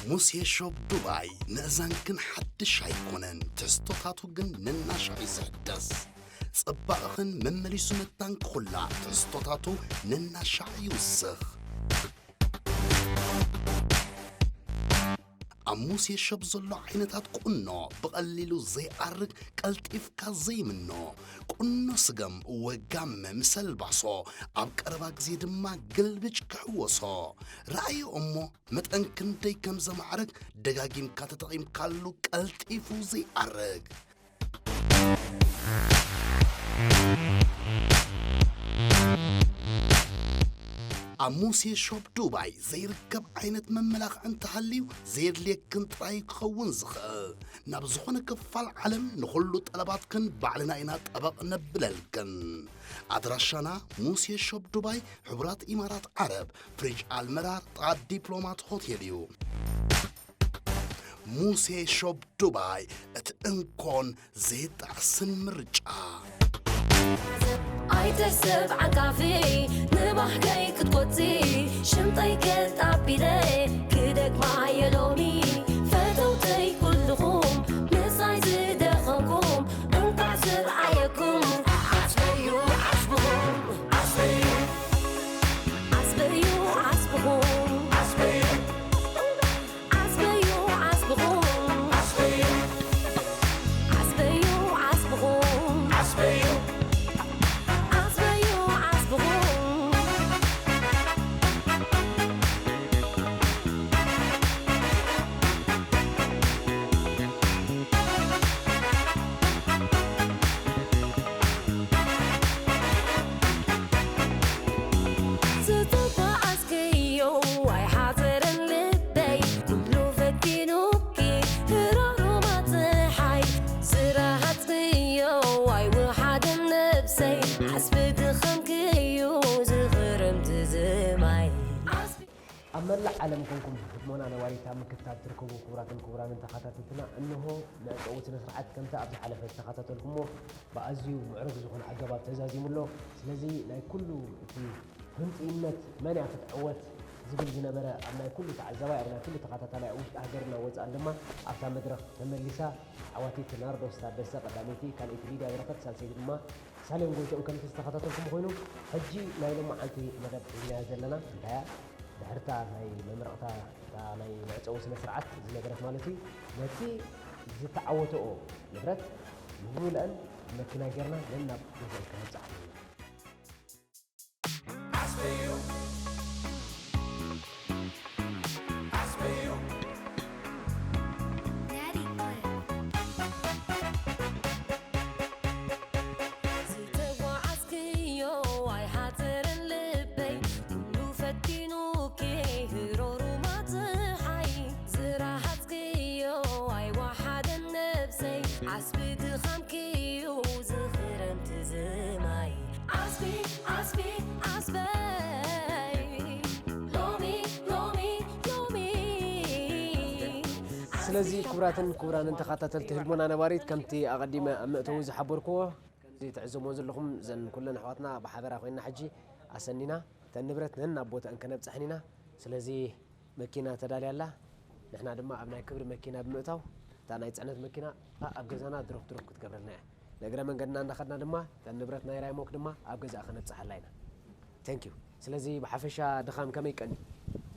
ሙሴ ሾፕ ዱባይ ንእዛንክን ሓድሽ ኣይኮነን፣ ትሕዝቶታቱ ግን ነናሻዕ እዩ ዝሕደስ። ጽባቕኽን መመሊሱ መታንክኹላ ትሕዝቶታቱ ነናሻዕ ይውስኽ። ኣብ ሙሴ ሾፕ ዘሎ ዓይነታት ቁኖ ብቐሊሉ ዘይኣርግ፣ ቀልጢፍካ ዘይምኖ ቁኖ ስገም ወጋመ ምስ ኣልባሶ፣ ኣብ ቀረባ ግዜ ድማ ግልብጭ ክሕወሶ። ረኣዮ እሞ መጠን ክንደይ ከም ዘማዕርግ ደጋጊምካ ተጠቒምካሉ ቀልጢፉ ዘይኣርግ። ኣብ ሙሴ ሾፕ ዱባይ ዘይርከብ ዓይነት መመላኽዒ እንተሃልዩ ዘየድልየክን ጥራይ ክኸውን ዝኽእል። ናብ ዝኾነ ክፋል ዓለም ንኹሉ ጠለባትክን ባዕልና ኢና ጠበቕ ነብለልክን። ኣድራሻና ሙሴ ሾፕ ዱባይ፣ ሕቡራት ኢማራት ዓረብ፣ ፍሪጅ ኣልመራር፣ ጥቓ ዲፕሎማት ሆቴል እዩ። ሙሴ ሾፕ ዱባይ፣ እቲ እንኮን ዘይጣዕስን ምርጫ። ኣይተሰብ ዓንቃፊ ንባህገይ ክትቆጺ ሽምጠይ ከጣቢለ ክደግማ እየ ሎሚ ፈተውተይ ኩልኹም ምሳይ ዝደኸምኩም እንኳዕ ዝረኣየኩም ዓስበዩ ዓስብኹም ዓስበዩ ዓስበዩ ዓስብኹም ዓስበዩ ዓስበዩ ዓስብኹም ዓስበዩ ዓስበዩ ዓስብኹም ዓስበዩ ዓስበዩ ዓስብኹም ዝተጓዓዝክዮ ኣይሓዘረን ልበይ ኩሉ ፈቲኑኪ ህራሩማ ፀሓይ ዝረሃፅክዮ ኣይወሓደን ነብሰይ ዓስቢ ድኻምክዩ ዝኽረምቲ ዝማይ ዓስቢ ኣብ መላእ ዓለም ኮንኩም ህድሞና ነባሪት ኣብ ምክትታል ትርከቡ ክቡራትን ክቡራንን ተኸታተልትና፣ እንሆ መዕጸዊ ስነ ስርዓት ከምቲ ኣብ ዝሓለፈ ዝተኸታተልኩሞ ብኣዝዩ ምዕሩግ ዝኾነ ኣገባብ ተዛዚሙ ኣሎ። ስለዚ ናይ ኩሉ እቲ ህንጥይነት መን እያ ክትዕወት ዝብል ዝነበረ ኣብ ናይ ኩሉ ተዓዛባይ፣ ኣብ ናይ ኩሉ ተኸታታላይ ኣብ ውሽጢ ሃገርና ወጻእን ድማ ኣብታ መድረኽ ተመሊሳ ዓዋቲት ናርዶስ ታደሰ ቀዳመይቲ፣ ካልኣይቲ ሊድያ በረኸት፣ ሳልሰይቲ ድማ ሳሌም ጎይትኦም ከምቲ ዝተኸታተልኩም ኮይኑ፣ ሕጂ ናይ ሎማዓንቲ መደብ ሒዝናዮ ዘለና እንታይ እያ? ድሕርታ ናይ መመረቕታ እታ ናይ መዕጸዊ ስነ ስርዓት ዝነበረት ማለት እዩ። ነቲ ዝተዓወተኦ ንብረት ብምሉእን መኪና ጌርና ነናብ ገዛኡ ከነብጽሓ ኣለና። ዝተጓዓዝክዮ ኣይሓተረን ልበይ ኩሉ ፈቲኑኪ ህሮሩማ ፀሓይ ዝረሃፅክዮ ኣይወሓደን ነብሰይ ዓስቢ ድኻምክዩ ዝኽረምቲ ዝማይ ዓስቢ ዓስቢ ዓስበይ ሎሚ ሎሚ ሎሚ ስለዚ ክቡራትን ክቡራንን ተኸታተልቲ ህድሞና ነባሪት ከምቲ ኣቐዲመ ኣብ መእተዊ ዝሓበርክዎ ከምዚ ትዕዘብዎ ዘለኹም እዘን ኩለን ኣሕዋትና ብሓበራ ኮይና ሕጂ ኣሰኒና እተን ንብረት ነናብ ቦተኣን ከነብፀሐን ኢና። ስለዚ መኪና ተዳልያ ኣላ። ንሕና ድማ ኣብ ናይ ክብሪ መኪና ብምእታው እታ ናይ ፅዕነት መኪና ኣብ ገዛና ድሮፕ ድሮፕ ክትገብረልና እያ። ንእግረ መንገድና እንዳኸድና ድማ እተን ንብረት ናይ ራይሞክ ድማ ኣብ ገዛኣ ከነብፅሓላ ኢና። Thank you። ስለዚ ብሓፈሻ ድኻም ከመይ ቀኒ?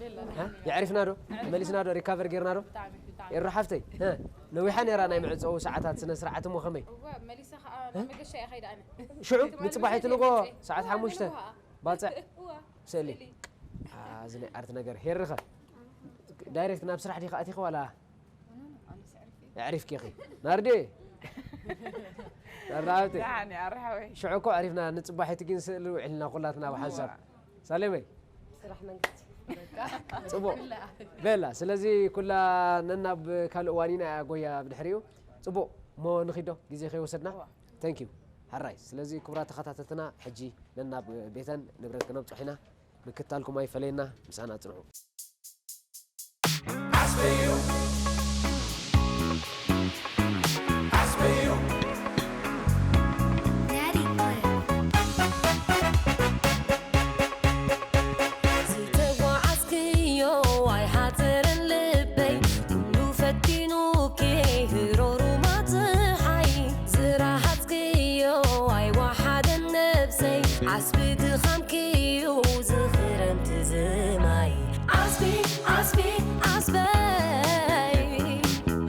የለን። እ? የዕሪፍና ዶ? መሊስና ዶ? ሪካቨር ጌርና ዶ? ብጣዕሚ፣ ብጣዕሚ። ኤሩ ሓፍተይ፣ እ? ነዊሓ ነይራ ናይ መዕጸዊ ሰዓታት ስነ ስርዓት እሞ ከመይ? እወ፣ መሊሰ ኸኣ ናብ መገሻ እየ ከይደ ኣነ። ሽዑ ትማሊ ንጽባሒቱ መሸ ንጎ እየ መሊሰ። ሰዓት ሓሙሽተ እወ። ባጽዕ? እወ። ስእሊ? ስእሊ። አ፣ እዚ ናይ ኣርት ነገር። ሄርኸ? ዳይሬክት ናብ ስራሕ ዲኻ ኣቲኺ ዋላ? ኣነስ ኣዕሪፈ። ኣዕሪፍኪ ኢኺ። ናርዲ? ናርዲ ሓብቲ? ደሓን እየ፣ ኣረ ሓወይ። ሽዑ እኮ ኣዕሪፍና፣ ንጽባሒቱ ግን ስእሊ ውዒልና ኩላትና ብሓንሳብ። እወ። ሳሌመይ? ስራሕ መንግስቲ። ጽቡቕ። በላ፣ ስለዚ ኩላ ነናብ ካልእ እዋን ኢና ጎያ ብድሕሪኡ። ጽቡቕ፣ እሞ ንኺዶ ግዜ ከይወሰድና? እወ። Thank you። ሕራይ። ስለዚ ክቡራት ተኸታተልትና፣ ሕጂ ነናብ ቤተን ንብረት ክነብጽሖ ኢና። ምክታልኩም ኣይፈለየና፣ ምሳና ጽንሑ። ዝተጓዓዝክዮ ኣይሓተረን ልበይ ፈቲኑኪ ህሮሩማ ፀሓይ ዝረሃፅክዮ ኣይወሓደን ነብሰይ ዓስቢ ድኻምኪ እዩ ዝኽረምቲ ዝማይ ዓስቢ ዓስቢ ዓስበይ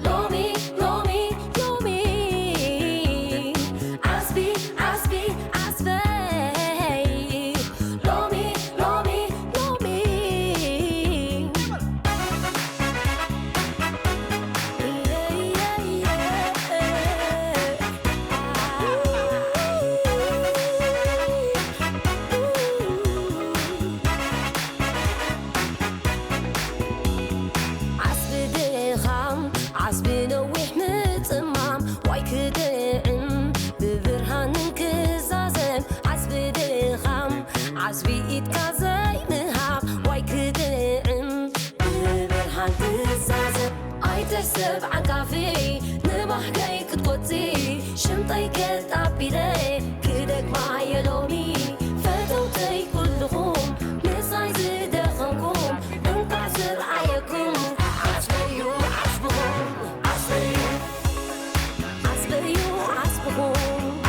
ሎሚ ሎሚ ሎሚ ዓስቢ ዓስቢ ዓስበይ ሎሚ ሎሚ ሎሚ ዓስቢ ድኻም ዓስቢ ነዊሕ ምጽማም ዋይ ክጥዕም ብብርሃንን ክዛዘም ዓስቢ ድኻም ዓስቢ ኢድካ ዘይምሃብ ዋይ ክጥዕም ብብርሃን ክዛዘም ኣይትሕሰብ ዓንቃፊ ንባህገይ ክትቆጺ ሽምጠይ ገጥ ኣቢለ ክደግማ እየ ሎሚ ፈተውተይ ኩልኹም ምሳይ ዝደኸምኩም እንኳዕ ዝረኣየኩም ዓስበዩ ዓስብኹም ዓስበዩ ዓስበዩ ዓስብኹም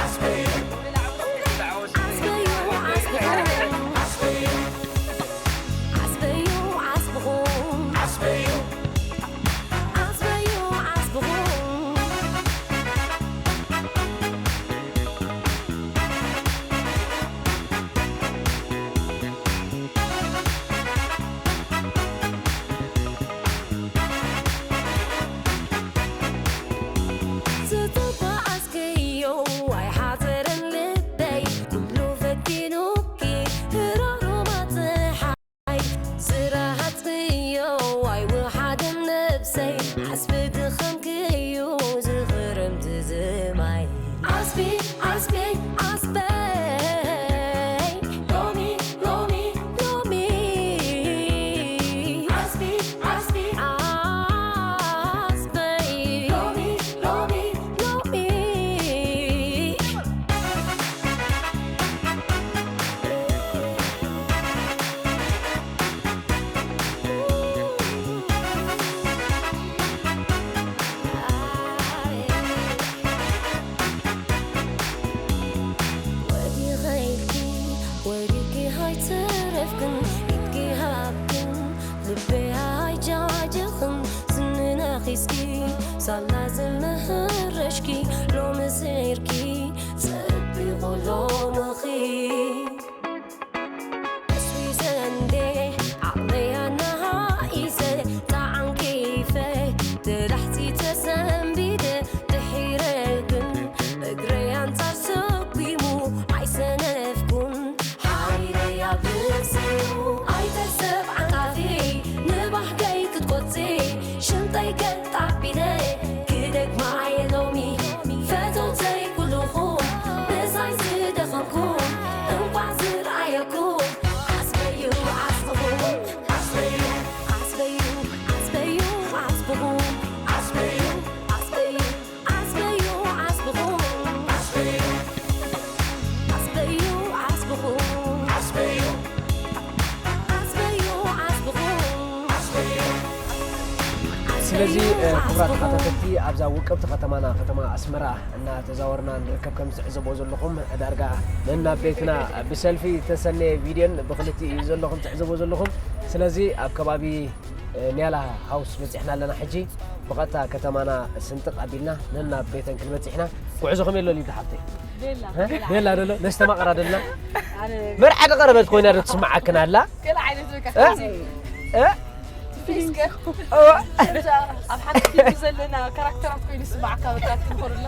ዓስበዩ ዓስብኹም ዓስበዩ ዓስብኹም ዓስበዩ ዓስበዩ ዓስብኹም ዝተጓዓዝክዮ ኣይሓዘረን ልበይ ኩሉ ፈቲኑኪ ህራሩማ ፀሓይ ዝረሃፅክዮ ኣይወሓደን ነብሰይ ዓስቢ ድኻምክዩ ዝኽረምቲ ዝማይ ዓስቢ ዓስቢ ዓስበይ ሎሚ ሎሚ ሎሚ ዓስቢ ዓስቢ ዓስበይ ሎሚ ሎሚ ሎሚ ወዲኸ ኢልኪ ወዲኪ ሃይተረፍክን ኢድኪ ሃብክን ልበይ ኣይጃጀኽን ስንነኺስኪ ሳላ ዝምህረሽኪ ሎሚ ስዒርኪ ጽቢቑ ሎምኺ ኣስዊሰ እንዴ ዓቕለያ ነሃኢሰ ተዓንቂፈ ተላሕፂ ተሰንቢደ ድሒረ ግን እግረይ ኣንፃር ሰጒሙ ኣይሰነፍኩን ሓይለይ ኣብ ርእሲኡ ኣይተሰብ ዓንቃፊ ንባህገይ ክትቆፂ ሽንጠይ ገጥ ኣቢለ ክደግማ እየ ሎሚ ፈተውተይ ኩልኹም ምሳይ ዝደኸምኩም እንኳዕ ዝረኣየኩም ዓስበዩ ዓስብኹም ዓስበዩ ዓስበዩ ዓስበዩ ዓስብኹም ዓስበዩ ዓስበዩ ዓስበዩ ዓስብኹም ዓስበዩ ዓስብኹም ዓስበዩ ዓስበዩ ዓስብኹም ስለዚ ክቡራት ተኸታተልቲ ኣብዛ ውቅብቲ ከተማና ከተማ ኣስመራ እናተዛወርና ንርከብ ከም ትዕዘቦ ዘለኹም ዳርጋ ነናብ ቤትና ብሰልፊ ተሰነየ ቪድዮን ብክልቲኡ እዩ ዘለኹም ትዕዘቦ ዘለኹም ስለዚ ኣብ ከባቢ ኒያላ ሃውስ በፂሕና ኣለና ሕጂ ብቐጥታ ከተማና ስንጥቕ ኣቢልና ነናብ ቤተን ክንበፅሕ ኢና ጉዕዞኹም የሎ ሊዱ ሓፍተይ ቤላ እ? ቤላ ደሎ ነስተማቕራ ደልና ኣነ መርዓ ዝቐረበት ኮይና ዶ ትስምዓክን ኣላ ገለ ዓይነት በቃ እ? ከምዚ እ? ፊሊንግ እዋ እዛ ኣብ ሓንቲ ፊልም ዘለና ካራክተራት ኮይኑ ይስማዓካ በቃ ትንኮርላ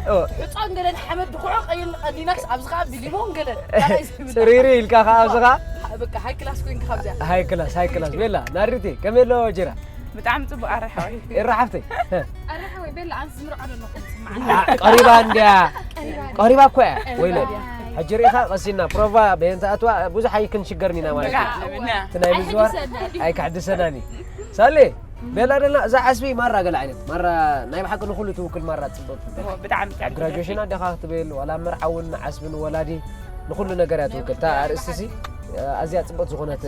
እዋ ሕፃን ገለን ሓመድ ድኩዖ ቀይል ቀኒናስ ኣብዚ ከዓ ብሊሞን ገለን ካልኣይ ዘይብላ። ፅሪሪ ኢልካ ከዓ ኣብዚ ከዓ በቃ ሃይ ክላስ ኮይንካ ካብዚኣ ሃይ ክላስ ሃይ ክላስ ቤላ ናሪቴ ከመይ ኣሎ ጅራ ብጣዕሚ ጽቡቅ ኣረ ሓወይ ኤራ ሓፍተይ ኣረ ሓወይ ቤላ ኣንስ ዝምርዖ ኣለኹ ትስማዓኒ ቀሪባ እንድያ ቀሪባ እኮ እያ ወይለ ሕጂ ርኢኻ ቀሲና ፕሮቫ በየንተ ኣትዋ ብዙሕ ኣይክንሽገርን ኢና ማለት እዩ እቲ ናይ ምዝዋር ኣይክሕድሰናን እዩ ሳሌ ቤላ ደልና እዛ ዓስቢ ማራ ገለ ዓይነት ማራ ናይ ብሓቂ ንኩሉ ትውክል ማራ ጽብቅ ትበል ብጣዕሚ ኣብ ግራጁዌሽን ኣደኻ ክትብል ዋላ መርዓ እውን ዓስቢ ንወላዲ ንኩሉ ነገር እያ ትውክል እታ ኣርእስቲ ሲ ኣዝያ ጽብቅ ዝኾነት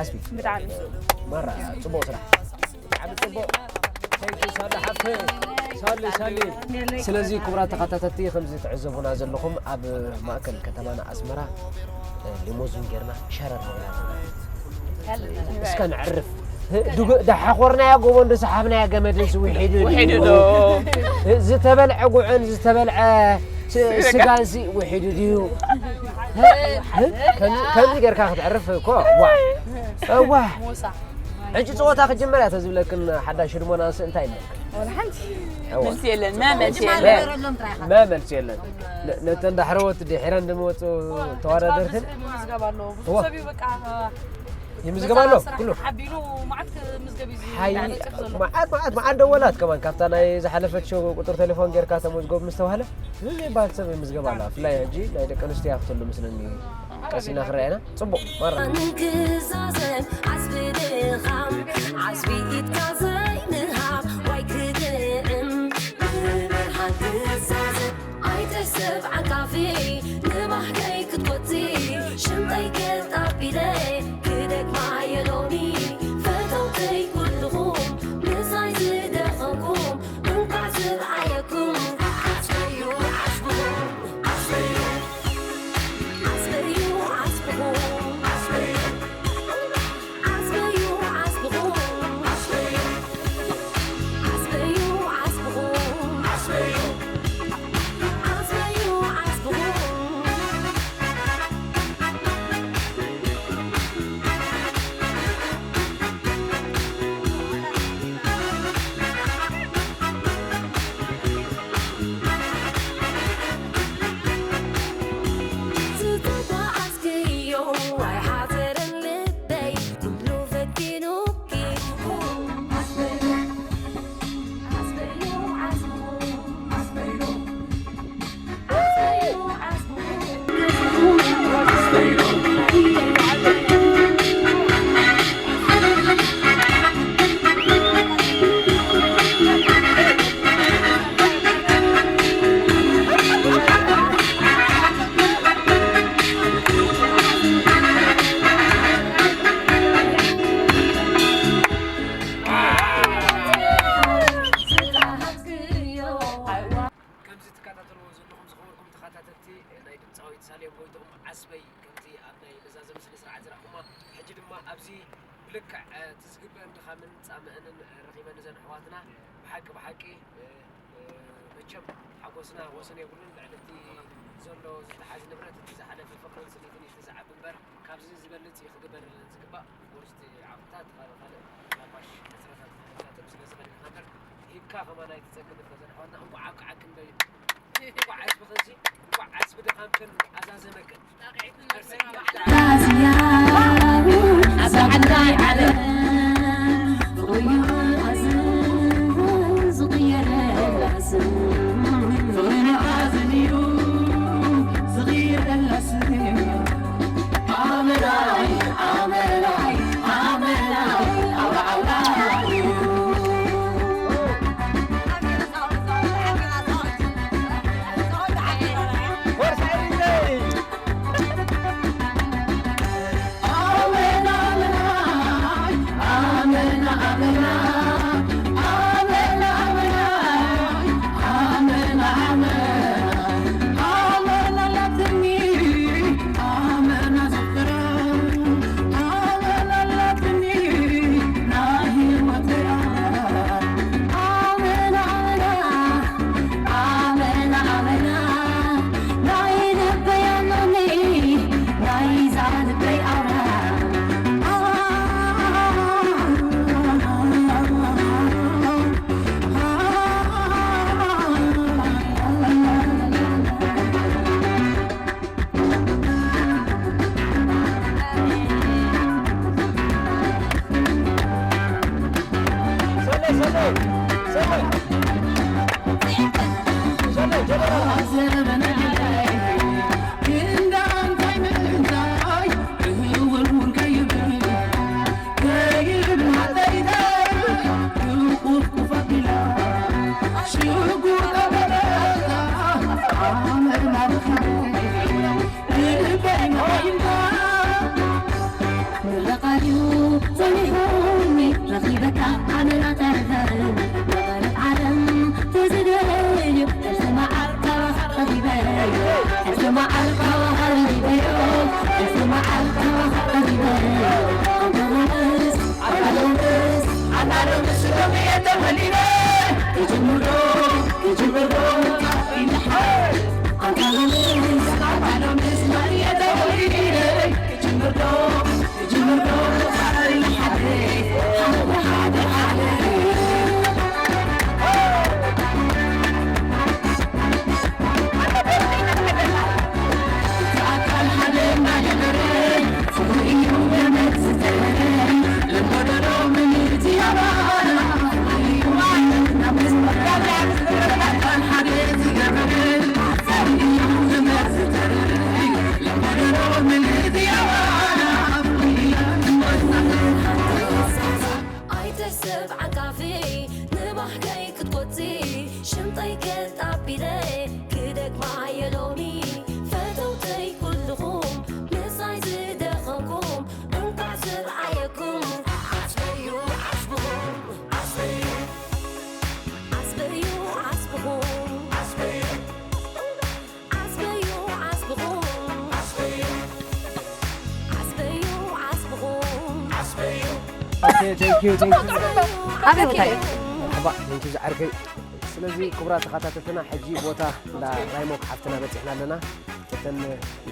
ዓስቢ ብጣዕሚ ማራ ጽቡቅ ስራሕ ብጣዕሚ ጽቡቅ ሳሊ ሓፍተይ፣ ሳሊ፣ ሳሊ። ስለዚ ክቡራት ተኸታተልቲ፣ ከምዚ ትዕዘቡና ዘለኹም ኣብ ማእከል ከተማና ኣስመራ፣ እ፣ ሊሞዚን ጌርና ሸረር ንብላ ዘለና። እስከ ንዕርፍ። እ፣ ድጉ-፣ ዳሓኾርናዮ ጎቦ እንዶ ሰሓብናዮ ገመድስ ውሒዱ ድዩ? ውሒዱ ዶ? እ፣ ዝተበልዐ ጉዕን ዝተበልዐ ስ-፣ ስጋንሲ ውሒዱ ድዩ? እ፣ እ፣ ከምዚ፣ ከምዚ ጌርካ ክትዕርፍ እኮ፣ ዋ። እዋ። ሕጂ ጸወታ ክጅመር እያ ተዝብለክን ሓዳሽ ህድሞና ንስ እንታይ ኢለክን? ወላ ሓንቲ። እዋ። መልሲ የለን፣ መ መልሲ የለን። መ መልሲ የለን። ነ-፣ ነተን ዳሕረዎት ድሒረን ዝመጹ ተወዳደርትን? ምዝገባ ኣለዎ። ብዙሕ እዋ። ሰብ እዩ በቃ፣ ይምዝገብ ኣሎ፣ ስራሕ ኩሉ። ሓቢሉ መዓት ምዝገብ እዩ ሓይ-፣ ዝዳለጽ ዘሎ። መዓት፣ መዓት፣ መዓት ደወላት ከማን ካብታ ናይ ዝሓለፈት ሾው ቁጥር ቴሌፎን ጌርካ ተመዝገቡ ምስ ተባህለ፣ ብዙሕ ይበሃል ሰብ ይምዝገብ ኣሎ። ብፍላይ ሕጂ ናይ ደቂ ኣንስትዮ ይኣክተሉ መስለኒ። ቀሲና ክረኣየና። ጽቡቕ፣ ማራ። ንክዛዘም ዓስቢ ድኻም፣ ዓስቢ ኢድካ ዘይምሃብ፣ ዋይ ክጥዕም፣ ብብርሃን ክዛዘም። ኣይተስብ ዓንቃፊ፣ ንባህገይ ክትጎቲ፣ ሽምጠይ ገልጣቢለ፣ ክደግማ የሎኒ፣ ፈተውተይ ኩልኹም፣ ምሳይ ዝደኸምኩም፣ እንኳዕ ዝረኣየኩም፣ ዓስበዩ ዓስብኹም፣ ዓስበዩ፣ ዓስበዩ ዓስብኹም፣ ዓስበዩ፣ ዓስብኹም፣ ዓስበዩ፣ ዓስብኹም፣ ዓስበዩ፣ ዓስበዩ፣ ዓስብኹም፣ ዓስበዩ፣ ዓስብኹም። ዝተጓዓዝክዮ ኣይሓፈረን ልበይ፣ ኩሉ ፈቲኑኪ። ከምዚ ትከታተልዎ ዘለኹም ዝኸበርኩም ተኸታተልቲ ናይ ድምፃዊት ሳሌም ጎይትኦም ዓስበይ፣ ከምቲ ኣብ ናይ መዛዘሚ ስነ ስርዓት ዝረኣኹማ፣ ሕጂ ድማ ኣብዚ ብልክዕ፣ እ፣ እቲ ዝግበአን ድኻምን ጻምእንን፣ እ፣ ረኺበን እዘን ኣሕዋትና ብሓቂ ብሓቂ፣ እ፣ እ፣ መቸም ሓጎስና ወሰን የብሉን። ልዕሊ እቲ ዘሎ ዝተሓዝ ንብረት፣ እቲ ዝሓለፈ ፍቕርን ስኒትን እዩ እቲ ዝዓቢ እምበር፣ ካብዚ ዝበልጽ እዩ ክግበር ዝግባእ። ዩኒቨርሲቲ ዓቕምታት፣ ካልእ ካልእ ሓፋሽ ሕጽረታት ክሕተትም ስለ ዝኽእል ኢና እምበር፣ ሂብካ ከማን ኣይትጸግምን። ነዘን ኣሕዋትና እንቋዕ ኣብቅዓክን በዩ። እንቋዕ ዓስብኽንሲ፣ እንቋዕ ዓስቢ ድኻምክን ኣዛዘመክን። ኣይተስብ ዓንቃፊ ንባህገይ ክትቆጺ ሽምጠይ ከጣቢለ ክደግማ የሎሚ ፈተውተይ ኩልኹም ምሳይ ዝደኸምኩም እንኳዕ ዝረኣየኩም ዓስበዩ ዓስብኹም ዓስበዩ ዓስበዩ ዓስብኹም ዓስበዩ ዓስበዩ ዓስብኹም ዓስበዩ ዓስበዩ ዓስብኹም ዓስበዩ Okay, thank you, thank you. ኣበይ ቦታ እዩ? መርሓባ፣ thank you ዝዓርከይ። ስለዚ ክቡራት ተኸታተልትና፣ ሕጂ ቦታ እንዳ ራይሞክ ሓፍትና በፂሕና ኣለና። እተን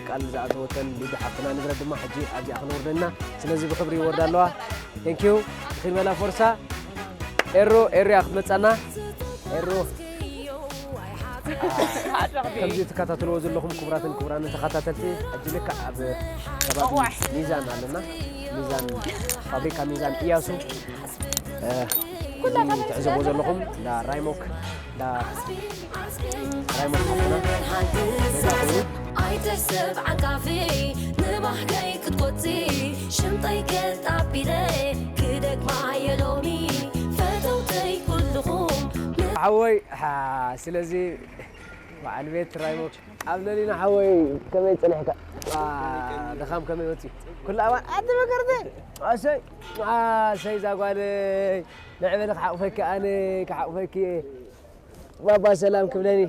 ቃል ዝኣተወተን ሊዱ ሓፍትና ንብረት ድማ ሕጂ ኣብዚኣ ክነውርደና። ስለዚ ብክብሪ ይወርዳ ኣለዋ። Thank you። ክንበላ ፎርሳ። ኤሮ፣ ኤሮ እያ ክትመፃና። ኤሮ። ከምዚ ትከታተልዎ ዘለኹም ክቡራትን ክቡራንን ተኸታተልቲ፣ ሕጂ ልክዕ ኣብ ከባቢ ሚዛን ኣለና። ሚዛን፣ ፋብሪካ ሚዛን እያሱ። እ፣ ትዕዘብዎ ዘለኹም እንዳ ራይሞክ፣ እንዳ ራይሞክ ሓፍትና። ኣይተስብ ዓንቃፊ ንባህገይ ክትቆጺ ሽምጠይ ከጣቢለ ክደግማ የሎሚ ፈተውተይ ኩልኹም ሓወይ፣ ሓ፣ ስለዚ በዓል ቤት ራይሞክ ኣብ ለሊና ሓወይ ከመይ ጸኒሕካ? ዋ፣ ድኻም ከመይ ወጺ? ኩሉ ኣዋን ኣቲ መከርተ ኣሰይ ኣሰይ ዛጓለይ ንዕበሊ ክሓቑፈኪ ኣነ ክሓቑፈኪ ባባ ሰላም ክብለኒ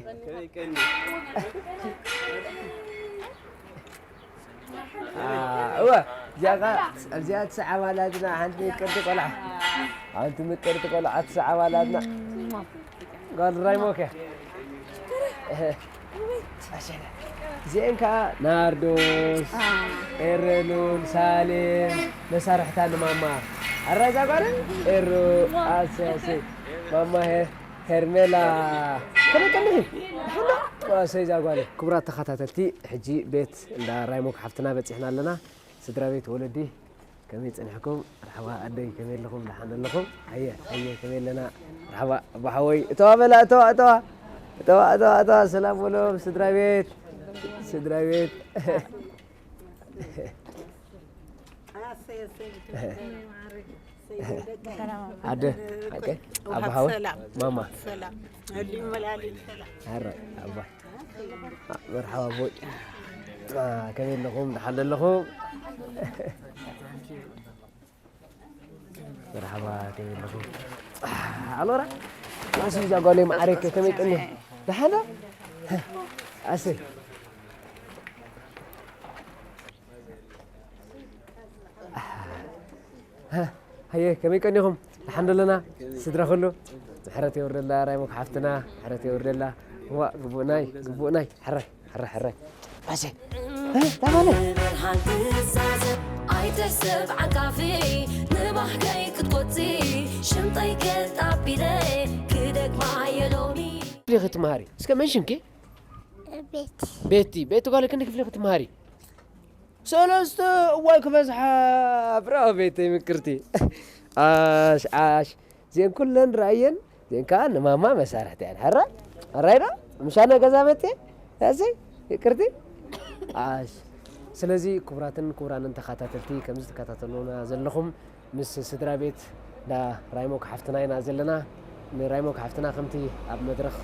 እወ እዚኣ ኸዓ ኣብዚኣ ትስዓብ ኣላትና ሓንቲ ምቅርቲ ቆልዓ ሓንቲ ምቅርቲ ቆልዓ ትስዓብ ኣላትና ጓል ራይሞከ እዚአን ከዓ ናርዶስ ኤረሉል ሳሌም መሳርሕታ ንማማ ኣራዛ ጓለ ኤሮ ኣሰያሰ ማማ ሄ ሄርሜላ ከመይ ቀኒኺ? ደሓን ዶ? ኣሰይ እዛ ጓለይ። ክቡራት ተኸታተልቲ ሕጂ ቤት እንዳ ራይሞክ ሓፍትና በፂሕና ኣለና። ስድራ ቤት ወለዲ ከመይ ፀኒሕኩም? መርሓባ ኣደይ ከመይ ኣለኹም? ደሓን ኣለኹም? ኣየ ኣየ ከመይ ኣለና? መርሓባ ኣቦ ሓወይ እተዋ በላ እተዋ እተዋ እተዋ እተዋ እተዋ ሰላም በሎም ስድራ ቤት ስድራ ቤት ኣደ ሓቀይ ኣቦ ሓወይ ማማ ሓራይ ኣባ መርሓባ ኣቦይ ከመይ ኣለኹም ደሓን ኣለኹም መርሓባ ከመይ ኣለኹም ኣሎራ ኣስይ እዛ ጓለይ መዓረይ ከመይ ቀኒ ደሓን ኣሰይ ሃየ ከመይ ቀኒኹም ደሓን ደለና ስድራ ኩሉ ምሕረት የውርደላ ራይሞክ ሓፍትና ምሕረት የውርደላ ዋ ግቡእናይ ግቡእናይ ሕራይ ሕራይ ሕራይ ባሸ ተማለ ብርሃን ትዛዘብ ኣይተስብ ዓንቃፊ ንባህገይ ክትቆጺ ሽምጠይ ከጣቢለ ክደግማ የሎሚ ክትመሃሪ እስከ መን ሽምኪ ቤት ቤቲ ቤቲ ጓል ክንዲ ክፍሊ ክትመሃሪ ሰለስተ እዋይ ክበዝሓ ብራዎ ቤተይ ምክርቲ ኣሽ ኣሽ እዚአን ኩለን ረኣየን እዚአን ከዓ ንማማ መሳርሕቲ እየን ሕራ ሕራይ ዶ ምሻና ገዛ መጤ ያዘይ ይቅርቲ ኣሽ ስለዚ ክቡራትን ክቡራንን ተኸታተልቲ ከምዚ ትከታተሉና ዘለኹም ምስ ስድራ ቤት እንዳ ራይሞክ ሓፍትና ኢና ዘለና ንራይሞክ ሓፍትና ከምቲ ኣብ መድረኽ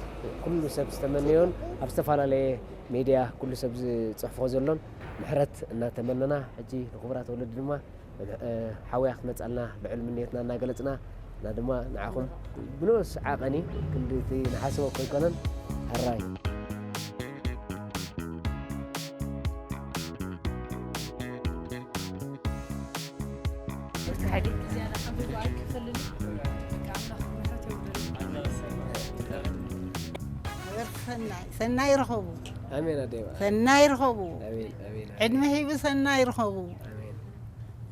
ኩሉ ሰብ ዝተመነዮን ኣብ ዝተፈላለየ ሜድያ ኩሉ ሰብ ዝፅሕፎ ዘሎን ምሕረት እናተመነና ሕጂ ንክቡራት ወለዲ ድማ ሓወያ ክትመፃልና ልዑል ምንየትና እናገለፅና እና ድማ ንዓኹም ብንኡስ ዓቐኒ ክንድቲ ንሓስቦ ኮይኮነን ሕራይ ሰናይ ሰናይ ርኸቡ። ኣሜን ኣደይ ማዕረ። ሰናይ ርኸቡ። ኣሜን ኣሜን ኣሜን። ዕድመ ሂቡ ሰናይ ርኸቡ። ኣሜን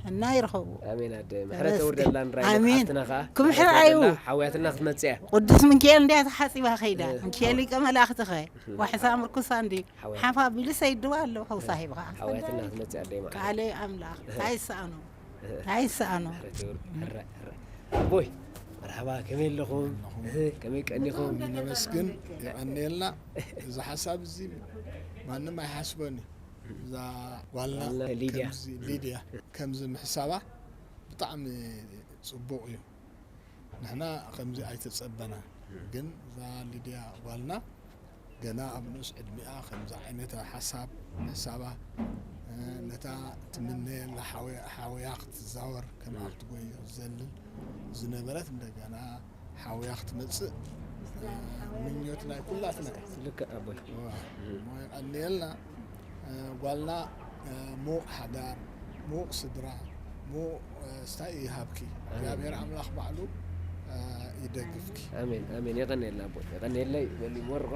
ሰናይ ርኸቡ። ኣሜን ኣደይ። ምሕረት ተመስገን። ተውርደላን ራይ ኣሜን። ሓፍትና ኸዓ ክምሕር ምሕረት ኣዩ። ተውርደላ፣ ሓውያትና ክትመጽእ እያ። ቅዱስ ሚካኤል እንዲያ ተሓፂባ ከይዳ። እ፣ ሚካኤል ሊቀ መላእክቲ ኸ ዋሕሳ ምርኩሳ እንዲ ሓፋ ቢሉ ሰይድዋ ኣሎ። ፈውሳ ሂብኻ። ሓውያትና ክትመጽእ ኣደይ ማዕረ። ቃለ ኣምላኽ ኣይሰኣኖ ኣይሰኣኖ። ምሕረት ይውርድ። ሕረ፣ ሕረ። ኣቦይ መርሓባ፣ ከመይ ኣለኹም? እህ፣ ከመይ ቀኒኹም? ነመስግን። የቐንየልና። እዚ ሓሳብ እዚ ማንም ኣይሓስቦን እዩ። እዛ ጓልና ጓልና ሊድያ። ከምዚ ሊድያ ከምዚ ምሕሳባ ብጣዕሚ ጽቡቕ እዩ። ንሕና ከምዚ ኣይተጸበና፣ ግን እዛ ሊድያ ጓልና ገና ኣብ ንኡስ ዕድሚኣ ከምዚ ዓይነት ሓሳብ ምሕሳባ፣ እ፣ ነታ ትምነየላ ሓውያ- ሓውያ ክትዛወር ከም ኣብቲ ጎይ ክትዘልል ዝነበረት እንደገና ሓውያ ክትመጽእ፣ እ፣ ምኞት ናይ ኩላትና እዩ። ልክዕ ኣቦይ። እዋ፣ እሞ የቐንየልና። እ፣ ጓልና፣ እ፣ ሙቕ ሓዳር፣ ሙቕ ስድራ፣ ሙቕ፣ እ፣ ስታይ ይሃብኪ። እግዚኣብሔር ኣምላኽ ባዕሉ፣ እ፣ ይደግፍኪ። ኣሜን ኣሜን። የቐንየልና ኣቦይ፣ የቐንየለይ። በሊ ሞርኳ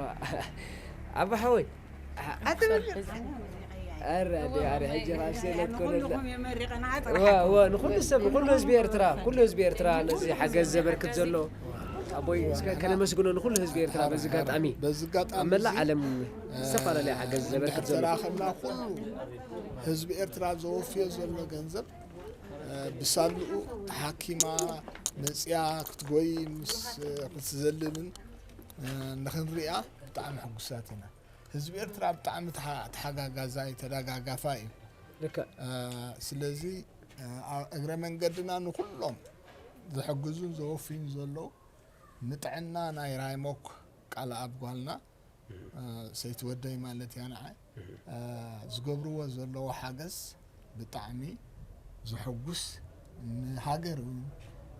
ኣባ ሓወይ። ኣረ ኣረ ኣረ ሕጂ ኻብ ሴለት ኮነላ። ኩልኹም የመሪቐና ዋ ዋ፣ ንኹሉ ሰብ፣ ንኹሉ ህዝቢ ኤርትራ፣ ኩሉ ህዝቢ ኤርትራ ነዚ ሓገዝ ዘበርክት ዘሎ ኣቦይ እስከ ከነመስግኖ ንኹሉ ህዝቢ ኤርትራ በዚ ኣጋጣሚ። በዚ ኣጋጣሚ ኣብ መላእ እዚ፣ ዓለም ዝተፈላለየ ሓገዝ ዘበርክት ዘሎ። ተራኸብና ኩሉ ህዝቢ ኤርትራ ዘወፍዮ ዘሎ ገንዘብ፣ እ፣ ብሳልኡ ተሓኪማ መፅያ ክትጎይ ምስ፣ እ፣ ክትዘልልን፣ እ፣ ንኽንሪኣ ብጣዕሚ ሕጉሳት ኢና። ህዝቢ ኤርትራ ብጣዕሚ ተሓ- ተሓጋጋዛይ ተደጋጋፋይ እዩ። ልክዕ። እ፣ ስለዚ፣ እ፣ ኣብ እግረ መንገድና ንኩሎም ዝሕግዙን ዘወፍዩን ዘለዉ ንጥዕና ናይ ራይሞክ ቃል ኣብ ጓልና፣ እ፣ ሰይቲ ወደይ ማለት እያ ንዓይ፣ እ፣ ዝገብርዎ ዘለዉ ሓገዝ ብጣዕሚ ዘሐጉስ፣ ንሃገር እውን፣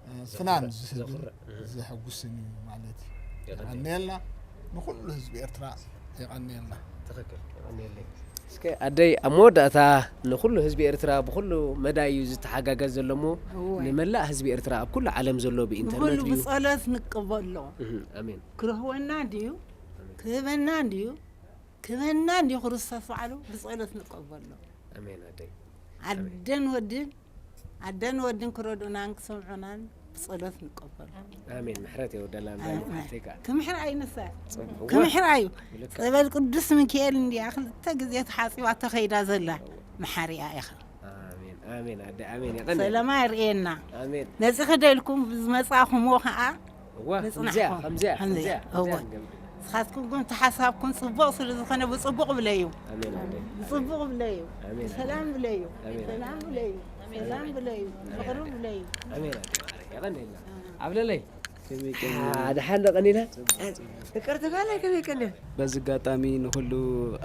እ፣ ፍናን ዝህብን ዘኹርዕ። ዘሐጉስን እዩ ማለት እዩ። የቐንየልና። የቐንየልና። ንኩሉ ህዝቢ ኤርትራ የቐንየልና። ትኽክል። የቐንየለይ። እስከ ኣደይ ኣብ መወዳእታ ንኹሉ ህዝቢ ኤርትራ ብኹሉ መዳይ እዩ ዝተሓጋገዝ ዘሎ እሞ እወ። ንመላእ ህዝቢ ኤርትራ ኣብ ኩሉ ዓለም ዘሎ ብኢንተርነት ንኹሉ ድዩ? ብጸሎት ንቀበሎ። እህ፣ ኣሜን። ክረህወና ድዩ? ክህበና ድዩ? ክህበና ድዩ? ክርስቶስ ባዕሉ ብጸሎት ንቀበሎ። ኣሜን ኣደይ። ኣደን ወድን ኣደን ወድን ክረድኡናን ክሰምዑናን ብጸሎት ንቀበሎ። ኣሜን። ምሕረት የውርደላ ኣሜን። ንራይ መሓፍተይ ከኣ። ክምሕር ኣይንሳእ ጽቡቕ። ክምሕር ኣዩ። ልክዕ። ጸበል ቅዱስ ሚካኤል እንዲያ ክልተ ግዜ ተሓጺባ ተኸይዳ ዘላ መሓሪያ ኢኻ። ኣሜን ኣሜን ኣደ ኣሜን። የቐንየልና። ሰላማ የርእየና። ኣሜን። መጺኺ ደልኩም ብዝመጻኹምዎ ከዓ እዋ ንጽናሕኩም። ከምዚያ ከምዚያ ከምዚያ፣ ከምዚያ እዋ። ንገብር። ንስኻትኩም ግን ተሓሳብኩም ጽቡቕ ስለ ዝኾነ ብጽቡቕ ብለዩ። ኣሜን ኣሜን። ብጽቡቕ ብለዩ። ኣሜን። ሰላም ብለዩ። ኣሜን። ሰላም ብለዩ። ሰላም ብለዩ። ፍቕሪ ብለዩ። ኣሜን ኣደ ማርያም። የቐንየልና። ኣብለለይ። ደሓን ደቐኒለ። ይቅርታ ካለ ከመይ ቀኒያ? በዚ ኣጋጣሚ ንኹሉ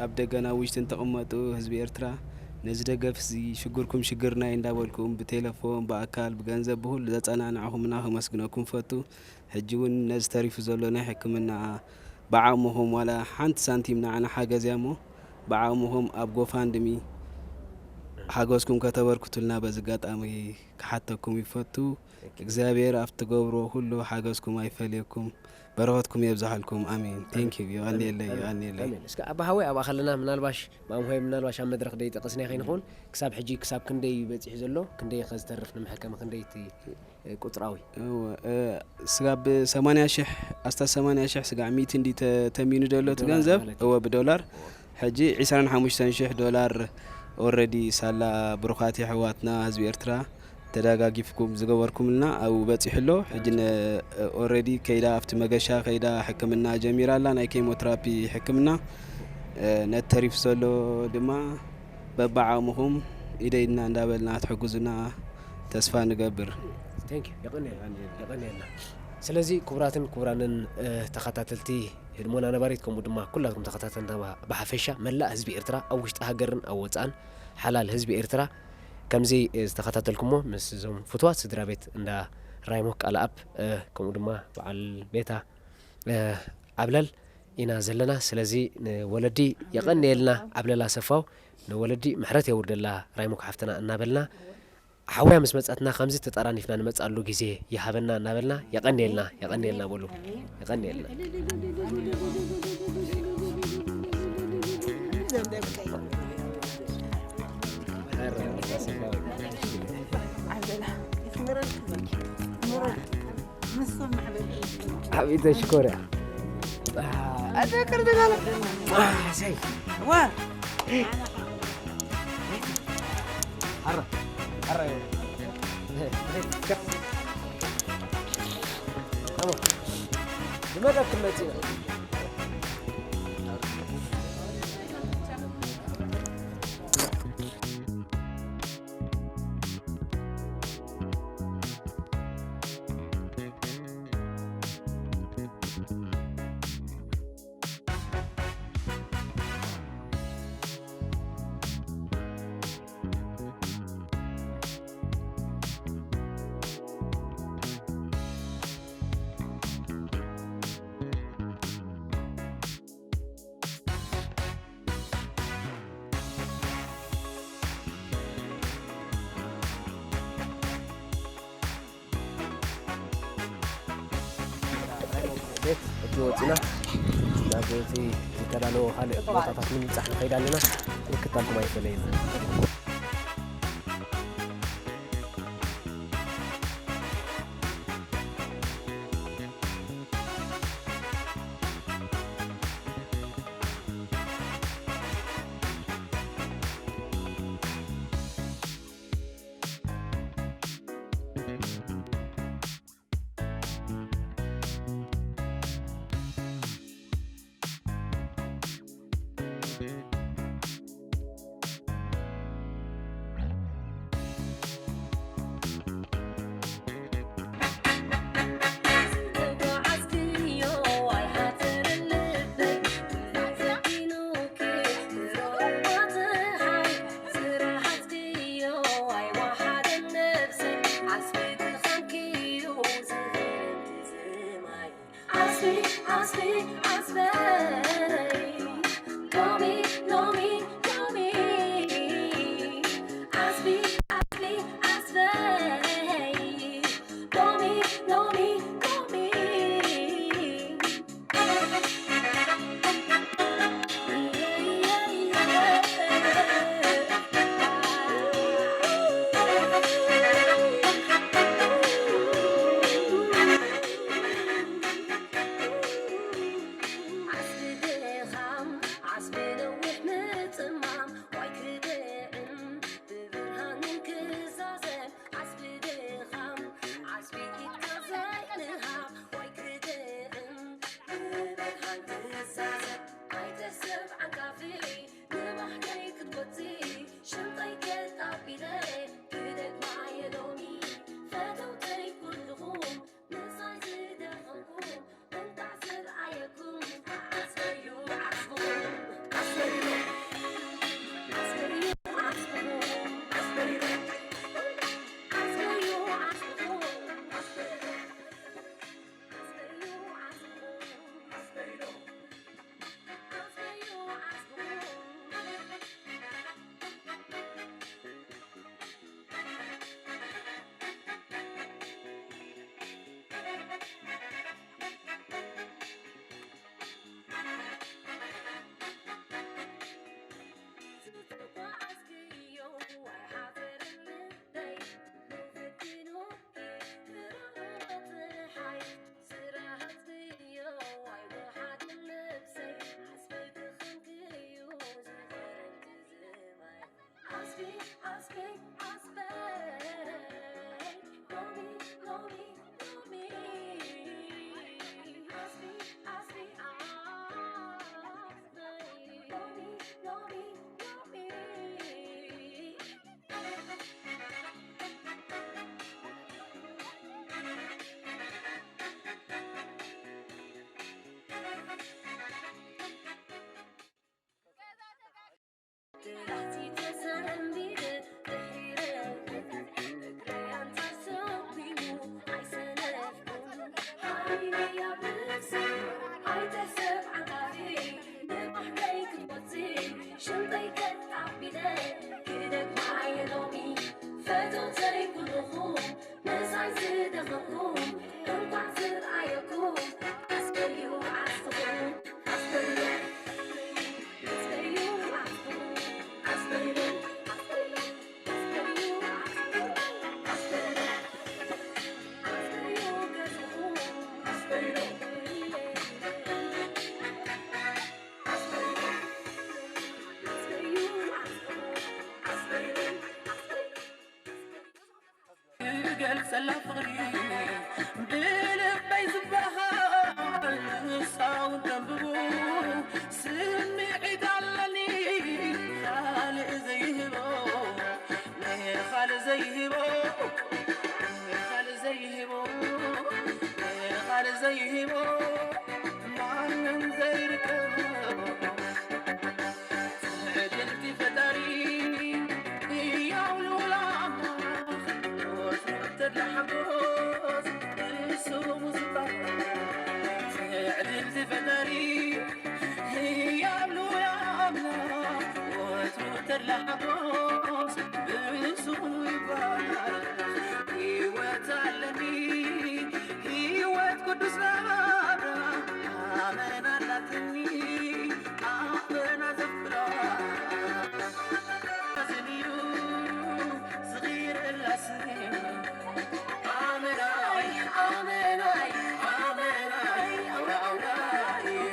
ኣብ ደገን ኣብ ውሽጥን ተቐመጡ ህዝቢ ኤርትራ ነዚ ደገፍ እዚ ሽግርኩም ሽግርና እዩ እንዳበልኩም ብቴሌፎን ብኣካል ብገንዘብ ብኹሉ ዘጸናናዕኹምና ከመስግነኩም ፈቱ። ሕጂ እውን ነዚ ተሪፉ ዘሎ ናይ ሕክምና ብዓቕምኹም ዋላ ሓንቲ ሳንቲም ንዓና ሓገዝ እያ እሞ ብዓቕምኹም ኣብ ጎፋንድሚ ሓገዝኩም ከተበርክቱልና በዚ ኣጋጣሚ ክሓተኩም ይፈቱ። እግዚኣብሔር ኣብ ትገብርዎ ኩሉ ሓገዝኩም ኣይፈለየኩም በረኸትኩም የብዝሓልኩም ኣሜን። Thank you። የቐንየለይ የቐንየለይ። ኣሜን። እስከ ኣባ ሓወይ ኣብኣ ከለና ምናልባሽ ማም ሆይ ምናልባሽ ኣብ መድረኽ ደይጠቀስና ከይንኸውን ክሳብ ሕጂ ክሳብ ክንደይ እዩ በፂሑ ዘሎ ክንደይ ከ ዝተርፍ ንምሕከም ክንደይ እቲ ቁፅራዊ እወ፣ እ፣ ስጋብ ሰማንያ ሽሕ ኣስታ ሰማንያ ሽሕ ስጋዕ ሚእቲ እንዲ ተ- ተሚኑ ዘሎ እቲ ዶላር ገንዘብ ማለት እዩ። እወ ብዶላር ሕጂ ዕስራን ሓሙሽተን ሽሕ ዶላር ኦረዲ ሳላ ብሩኻት የሕዋትና ህዝቢ ኤርትራ ተደጋጊፍኩም ዝገበርኩምልና ኣብኡ በፂሑ ኣሎ። ሕጂ ኦረዲ ከይዳ ኣብቲ መገሻ ከይዳ ሕክምና ጀሚራ ኣላ ናይ ኬሞትራፒ ሕክምና። እ፣ ነቲ ተሪፉ ዘሎ ድማ በብዓቕምኹም ኢደይድና እንዳበልና ትሕግዙና ተስፋ ንገብር። Thank you። የቐንየልና። የቐንየልና። ስለዚ ክቡራትን ክቡራንን እ፣ ተኸታተልቲ ህድሞና ነባሪት ከምኡ ድማ ኩላትኩም ተኸታተልና ብሓፈሻ መላእ ህዝቢ ኤርትራ ኣብ ውሽጢ ሃገርን ኣብ ወፃእን ሓላል ህዝቢ ኤርትራ ከምዚ ዝተኸታተልኩሞ ምስ እዞም ፍትዋት ስድራ ቤት እንዳ ራይሞክ ቃልኣብ ከምኡ ድማ በዓል ቤታ ዓብለል ኢና ዘለና። ስለዚ ንወለዲ የቐንየልና ዓብለል ኣሰፋው ንወለዲ ምሕረት የውርደላ ራይሞክ ሓፍትና እናበልና ሓውያ ምስ መጻትና ከምዚ ተጠራኒፍና ንመጻሉ ግዜ ይሃበና እናበልና የቐንየልና፣ የቐንየልና በሉ። የቐንየልና። ዓብይ ተሽኮርያ። ኣዘክር ደጋለ። ኣሰይ። ዋ። ኣረ፣ ኣረ። ብመጠጥ መጺና። ቤት ሕጂ ወፂና ናብ እቲ ዝተዳለወ ካልእ ቦታታት ንምብፃሕ ንኸይድ ኣለና። ምክታልኩም ኣይፈለየና። ገልጸላ ፍቕሪ ብልበይ ዝበሃል ንሳ እውን ተንብቡ ስምዒት ኣለኒ ካልእ ዘይህቦ ንኻልእ ዘይህቦ ንኻልእ ዘይህቦ ንኻልእ ዘይህቦ ማንም ዘይርከቦ ትዕድልቲ ፈጣሪ ህያው ልዑል ኣምላኽ ወትሩ ተድላ ሓጎስ ብስሙ ዝባረኽ ትዕድልቲ ፈጣሪ ህያው ልዑል ኣምላኽ ወትሩ ተድላ ሓጎስ ብስሙ ይባረኽ ህይወት ኣለኒ ህይወት ቅዱስ ናብራ ኣመና ኣላትኒ ኣመና ዘፍቅራ ዝንዩ ዝኽይረላ ስኒ ኣመናይ ኣመናይ ኣመናይ ኣውራ ኣውራ እዩ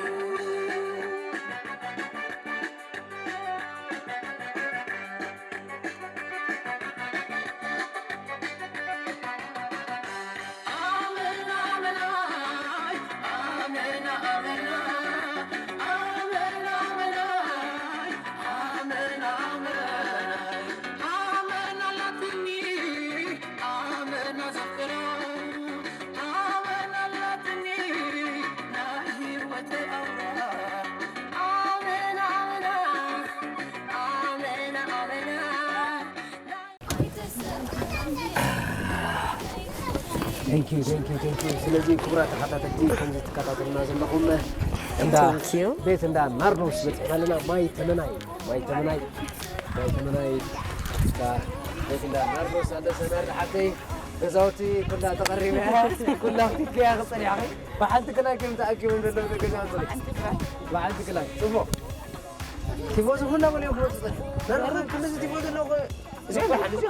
Thank you, thank you, thank you. ስለዚ ክቡራት ተኸታተልቲ ከምዚ ትከታተሉና ዘለኹም እንዳ Thank you. ቤት እንዳ ናርዶስ በፂሕና ኣለና። ማይ ተመናይ፣ ማይ ተመናይ፣ ማይ ተመናይ። እንዳ ቤት እንዳ ናርዶስ ኣደሰ ናርዲ ሓብተይ ገዛውቲ ኩላ ተቐሪበ ኩላ ክትከያ ክፀኒሕኺ ብሓንቲ ክላይ ከም ተኣኪቦም ዘለዉ ገዛውቲ ብሓንቲ ክላይ ፅቡቕ ቲፎዞ ኩላ መሊኦም ክመፁ ፀኒሑ ነርክብ ክንዚ ቲፎዞ ኣለዉ እዚ ሓልፍ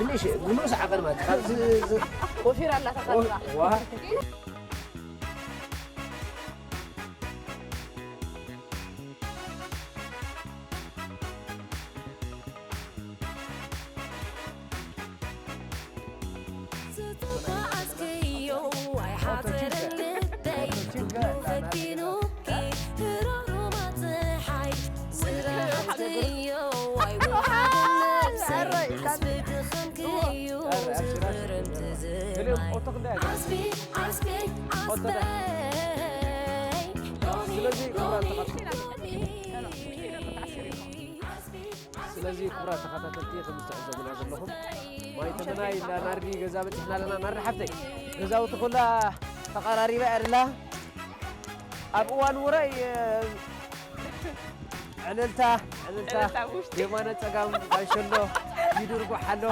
ንሽ ንኡስ ዓቐን ማለት ካብዚ ወፊራ ኣላ ተቐርባ ዋ ስለዚ ክቡራት ተኸታተልቲ ከም እትዕዘቡና ዘለኹም ማይ ተመናይ እንዳ ናርዲ ገዛ በፂሕና ኣለና። ናርዲ ሓብተይ ገዛውቲ ኩላ ተቐራሪባ እያ ደላ ኣብ እዋን ውራይ ዕልልታ ዕልልታ የማነ ጸጋም ጋንሸሎ ይድርጉሕ ኣሎ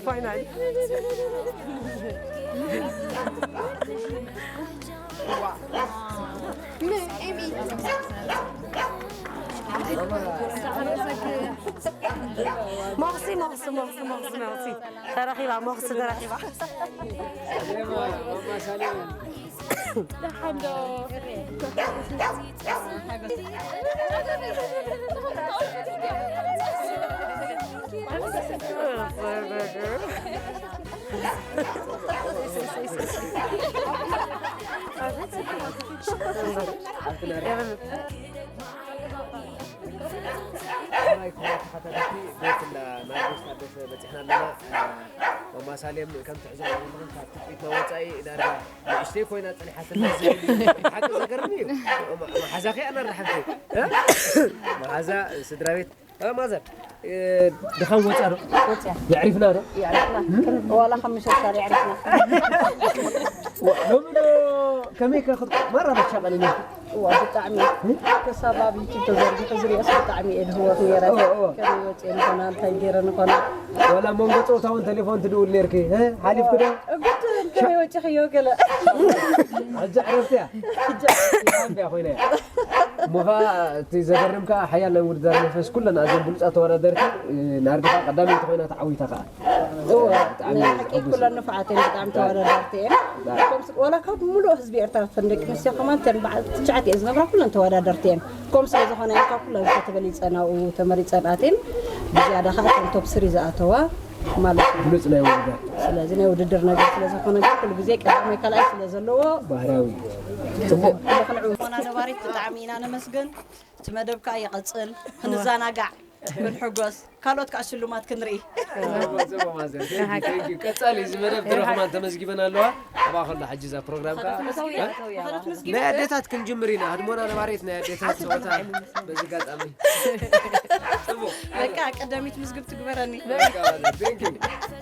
ፋይናል ሞኽሲ ሞኽሲ ሞኽሲ ሞኽሲ ሞኽሲ ተረኺባ ሞኽሲ ተረኺባ ደሓን ዶ ናይ ክቡራት ተኸታተልቲ ቤት እንዳ ናርዶስ ታደሰ በፂሕና ኣለና። ማማ ሳሌም ከም ትዕዘቡ ዘለኹም ካብ ትፅቢትና ወፃኢ ዳርጋ ንእሽተይ ኮይና ፀኒሓትና ዝብል ሓቂ ዘገርም እዩ። መሓዛ ከ ኣና ሓንቲ መሓዛ ስድራ ቤት ማዘር ድኻም ወፅያ ዶ? ወፅያ። የዕሪፍና ዶ? የዕሪፍና። ዋላ ካብ ምሸት ሳር የዕሪፍና። ሎሚ ዶ ከመይ ከ ክትቆ ማራ በሻ ቀሊል እዋ ብጣዕሚ ክሳብ ኣብ ዩቱብ ተዘርጊሑ ዝሪኦስ ብጣዕሚ እየ ድህወት ነይረ። እወ፣ እወ። ከመይ ወፅየ ንኾና እንታይ ገይረ ንኾና ዋላ መንጎ ፀወታ እውን ቴሌፎን ትድውል ነርኪ እ? ሓሊፍኪ ዶ? እጉት ከመይ ወፂኽዮ ገለ ሕጂ ዕረፍቲ እያ። ሕጂ ዕረፍቲ እያ። ሓቢያ ኮይና እያ። እሞ ኸዓ እቲ ዘገርም ከዓ ሓያል ናይ ውድድር መንፈስ ኩለን ኣዘን ብሉፃት ተወዳደርቲ፣ እ፣ ናርዲ ከዓ ቀዳመይቲ ኮይና ተዓዊታ ከዓ። እወ፣ ብጣዕሚ ናይ ሓቂ ዘሐጉስ እዩ። ኩለን ንፉዓት እየን፣ ብጣዕሚ ተወዳደርቲ እየን። ከምስ-፣ ዋላ ካብ ምሉእ ህዝቢ ኤርትራ እተን ደቂ ኣንስትዮ ከማን እተን በዓል ትሽዓተ እየን ዝነብራ ኩለን ተወዳደርቲ እየን። ከምኡ ስለ ዝኾነ እየን ካብ ኩለን ዝተበሊፀን ኣብኡ ተመሪፀን ኣትየን። ብዝያዳ ከዓ እተን ቶፕ ስሪ ዝኣተዋ ማለት እዩ። ብሉፅ ናይ ውድድር። ስለዚ ናይ ውድድር ነገር ስለ ዝኾነ ግን ኩሉ ግዜ ቀዳማይ ካልኣይ ስለ ዘለዎ ባህርያዊ እዩ። ጽቡቕ። ኩሉ ክንዕወት። ሞና ነባሪት ብጣዕሚ ኢና ነመስግን። እቲ መደብ ከዓ ይቐጽል። ክንዘናጋዕ፣ ክንሕጎስ፣ ካልኦት ከዓ ሽልማት ክንርኢ። ጽቡቕ፣ ጽቡቕ ማዘር። Thank you, thank you። ቀጻሊ እዚ መደብ ትረኽማን ተመዝጊበን ኣለዋ። ኣብኣ ከሎ ሕጂ እዛ ፕሮግራም ከዓ መኻድት መዝጊብ። ናይ ኣዴታት ክንጅምር ኢና። ህድሞና ነባሪት ናይ ኣዴታት ጸወታ በዚ ኣጋጣሚ። ጽቡቕ። በቃ ቀዳሚት ምዝግብ ትግበረኒ። በቃ፣ thank you።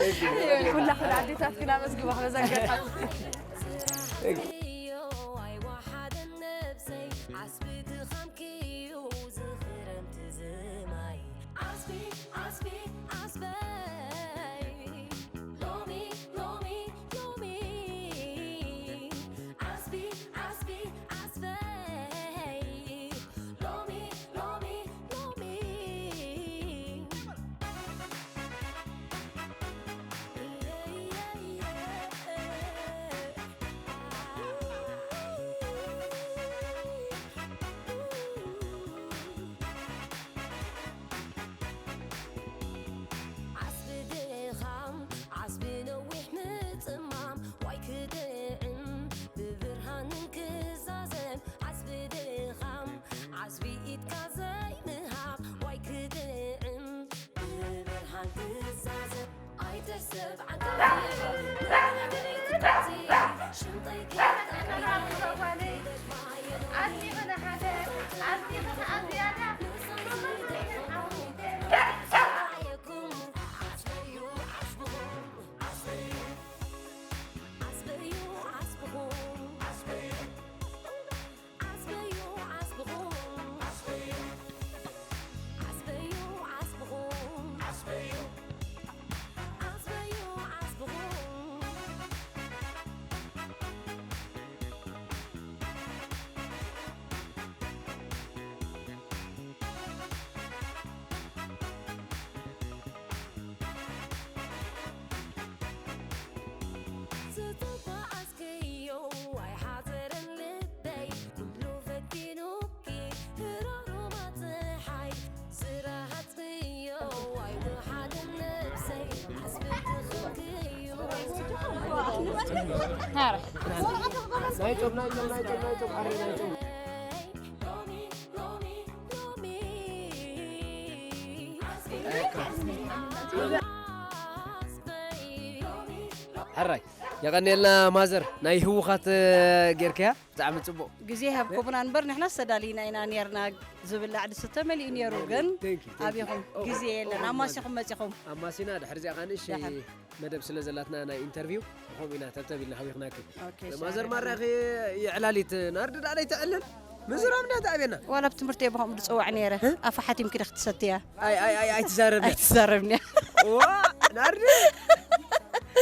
Thank you። ኩላኽን ኣዴታትክን ኣመስግባ በዚ ኣጋጣሚ። Thank you። ዓስቢ ድኻምኪ እዩ ዝኽረምቲ ዝማይ። ዓስቢ፣ ዓስቢ፣ ዓስበይ። ሎሚ፣ ሎሚ፣ ሎሚ። ዓስቢ፣ ዓስቢ፣ ዓስበይ። ሎሚ፣ ሎሚ፣ ሎሚ። ዓስቢ ድኻም፣ ዓስቢ ነዊሕ ምጽማም፣ ዋይ ክጥዕም ብብርሃን ክዛዘም። ዓስቢ ድኻም፣ ዓስቢ ኢድካ ዘይምሃብ፣ ዋይ ክጥዕም ብብርሃን ክዛዘም። ኣይትሕሰብ ዓጋቢ፣ ንቕድሚት ጓዚ፣ ሽምጠይ ከይጠቕሚ፣ ክደግማ የሎኒ። ዝተጓዓዝክዮ ኣይሓዘረን ልበይ፣ ኩሉ ፈቲኑኪ፣ ህራሩማ ጸሓይ፣ ስራሃት ሕራይ የቐንየልና ማዘር፣ ናይ ህውኻት ጌርካያ። ብጣዕሚ ጽቡቕ። ግዜ ይሃብኩምና እምበር ንሕናስ ተዳሊና ኢና ኔርና። ዝብላዕ ዝስተ መሊኡ ነይሩ፣ ግን Thank you, thank you። ኣቢኹም ግዜ የለን። ኣማሲኹም መጺኹም። ኣማሲና ድሕሪ እዚኣ ከኣ ንእሽተይ ደሓን። መደብ ስለ ዘላትና ናይ ኢንተርቪው፣ ብኸምኡ ኢና ተብተብ ኢልና ሃዊኽናኪ። ኦኬ፣ ማዘር ሻርያ። ማራኺ የዕላሊት ናርዲ ደኣ ለይተዕልል ምዝራብ እንዳ ተኣቤና። ዋላ ብትምህርቲ እየ ብኸምኡ ዝጽዋዕ ነይረ። እ? ኣፋ ሓቲምኪ ዶ ክትሰትያ? ኣይ፣ ኣይ፣ ኣይ፣ ኣይትዛረብኒ። ኣይትዛረብኒ። ዋ፣ ናርዲ።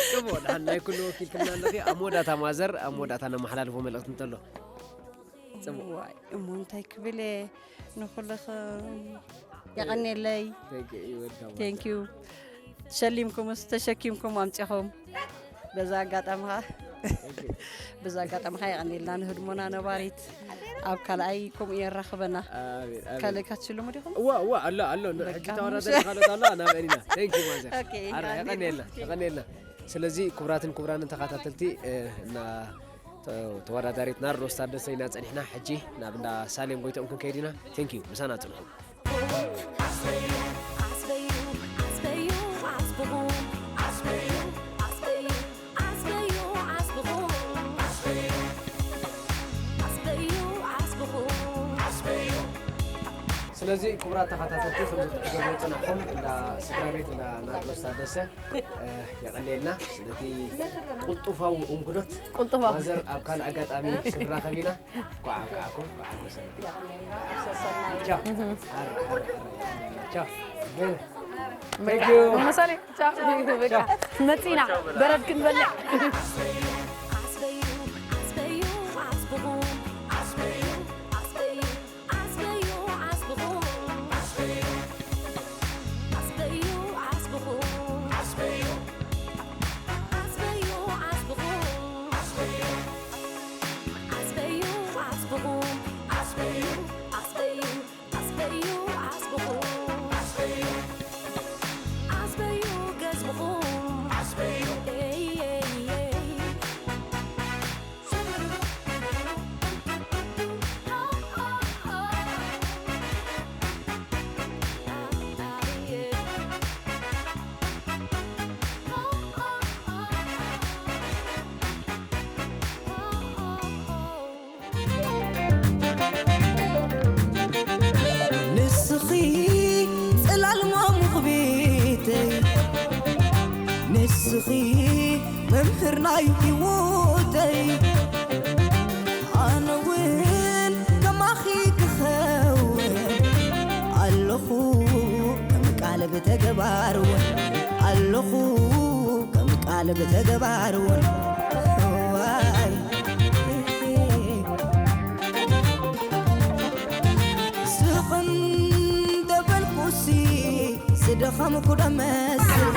ጽቡቕ፣ ደሓን ናይ ኩሉ ወኪልክና ኣለኺ። ኣብ መወዳእታ ማዘር፣ ኣብ መወዳእታ ነመሓላልፎ መልእኽቲ እንተሎ። ጽቡቕ። ዋይ፣ እሞ እንታይ ክብል እየ ንኹልኽም? የቐንየለይ። Thank you፣ ይወድካ ማለት። Thank you። ሸሊምኩምስ ተሸኪምኩም ኣምጺኹም። በዛ ኣጋጣሚ ኸኣ፣ በዛ ኣጋጣሚ ኸኣ የቐንየልና ንህድሞና ነባሪት። ኣብ ካልኣይ ከምኡ የራኽበና። ኣሜን፣ ኣሜን። ካልእ ካትሽልሙ ዲኹም? እዋ፣ እዋ፣ ኣሎ፣ ኣሎ። በቃ፣ ሕጂ ተወዳደርቲ ምሽ-፣ ካልኦት ኣለዋ፣ ናብአን ኢና። Thank you ማዘር። ኦኬ፣ ኣረ፣ ኣሜን። የቐንየልና፣ የቐንየልና። ስለዚ ክቡራትን ክቡራንን ተኸታተልቲ፣ እ፣ እና ተ-፣ ተወዳዳሪት ናርዶስ ታደሰ ኢና ጸኒሕና። ሕጂ ናብ እንዳ ሳሌም ጎይትኦም ክንከይድ ኢና። Thank you፣ ምሳና ጽንሑ። ዓስበዩ፣ ዓስበዩ፣ ዓስብኹም። ዓስበዩ፣ ዓስበዩ፣ ዓስበዩ፣ ዓስብኹም። ዓስበዩ፣ ዓስበዩ፣ ዓስብኹም። ስለዚ ክቡራት ተኸታተልቲ፣ ከም ዝትዕዘብዎ ዝጸናሕኩም እንዳ ስድራ ቤት እንዳ ናርዶስ ታደሰ፣ እ፣ የቐንየልና ስለቲ ቅልጡፋዊ እንግዶት። ቅልጡፋዊ። ማዘር ኣብ ካልእ ኣጋጣሚ ክንራኸብ ኢና። እንኳዕ ኣብቅዓኩም፣ እንኳዕ ሓጎሰና። ቻው። ኣረ፣ ኣረ፣ ኣረ። ቻው። Thank you። መሳሌ፣ ቻው። በቃ፣ መጺና፣ በረድ ክንበልዕ። ዓስበዩ፣ ዓስበዩ፣ ዓስብኹም። ዓስበዩ፣ ዓስበዩ፣ ዓስበዩ። ስኺ መምህር ናይ ህይወተይ ኣነ እውን ከማኺ ክኸውን ኣለኹ ከም ቃል ብተገባር እውን ኣለኹ ከም ቃል ብተገባር እውን ዋይ ስቕ እንደበልኩሲ ዝደኸምኩ ደመስል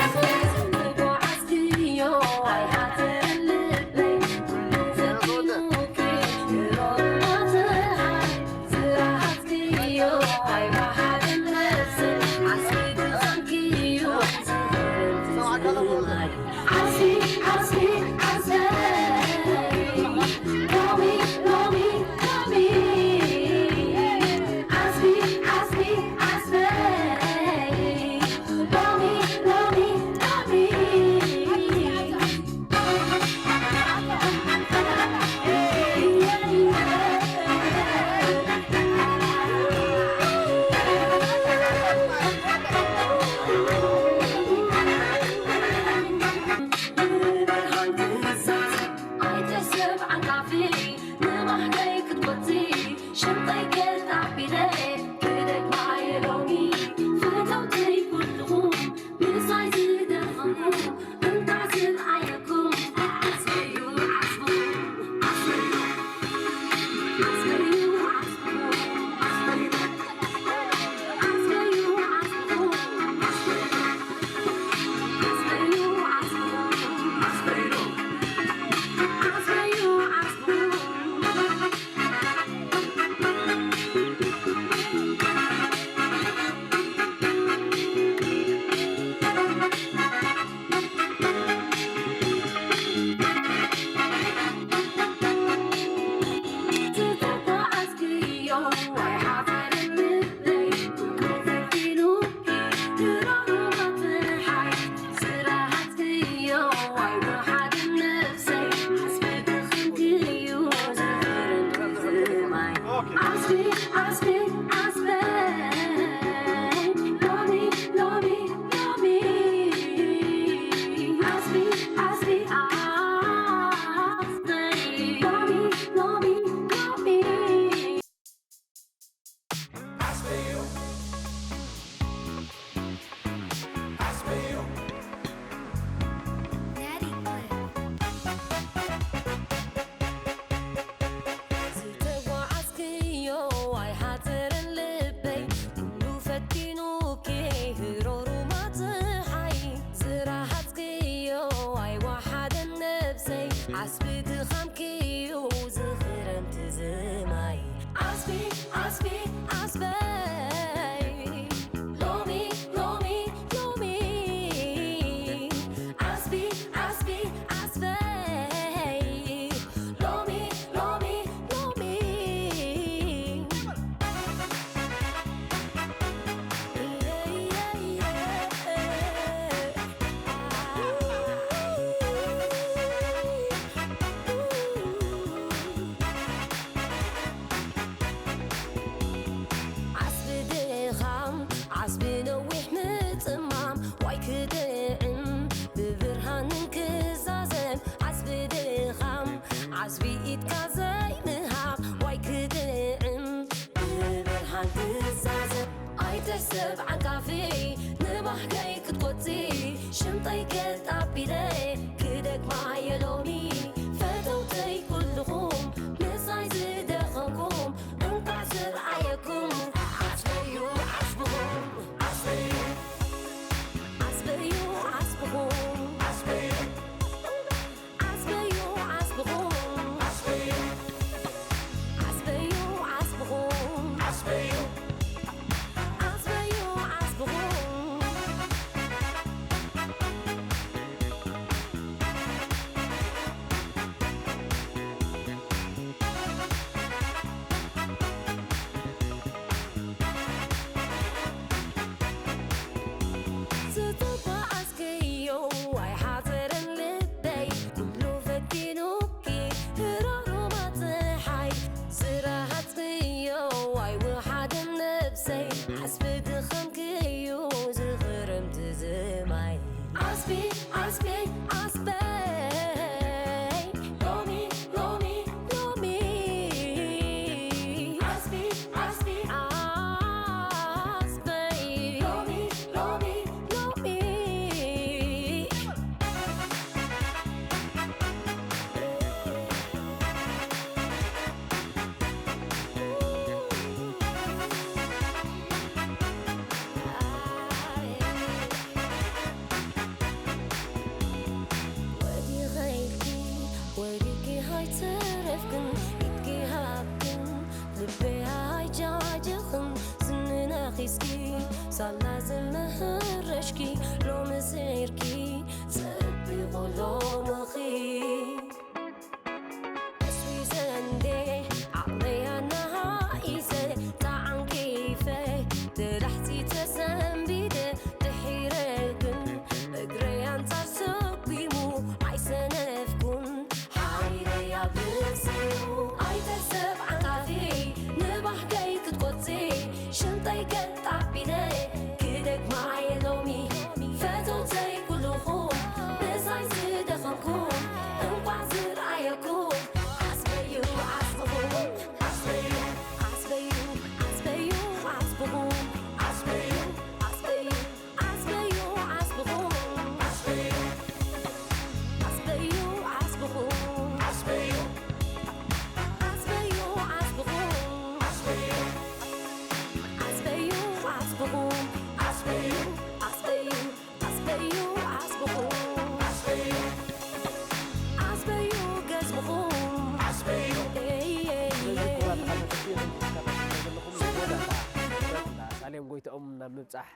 ምብጻሕ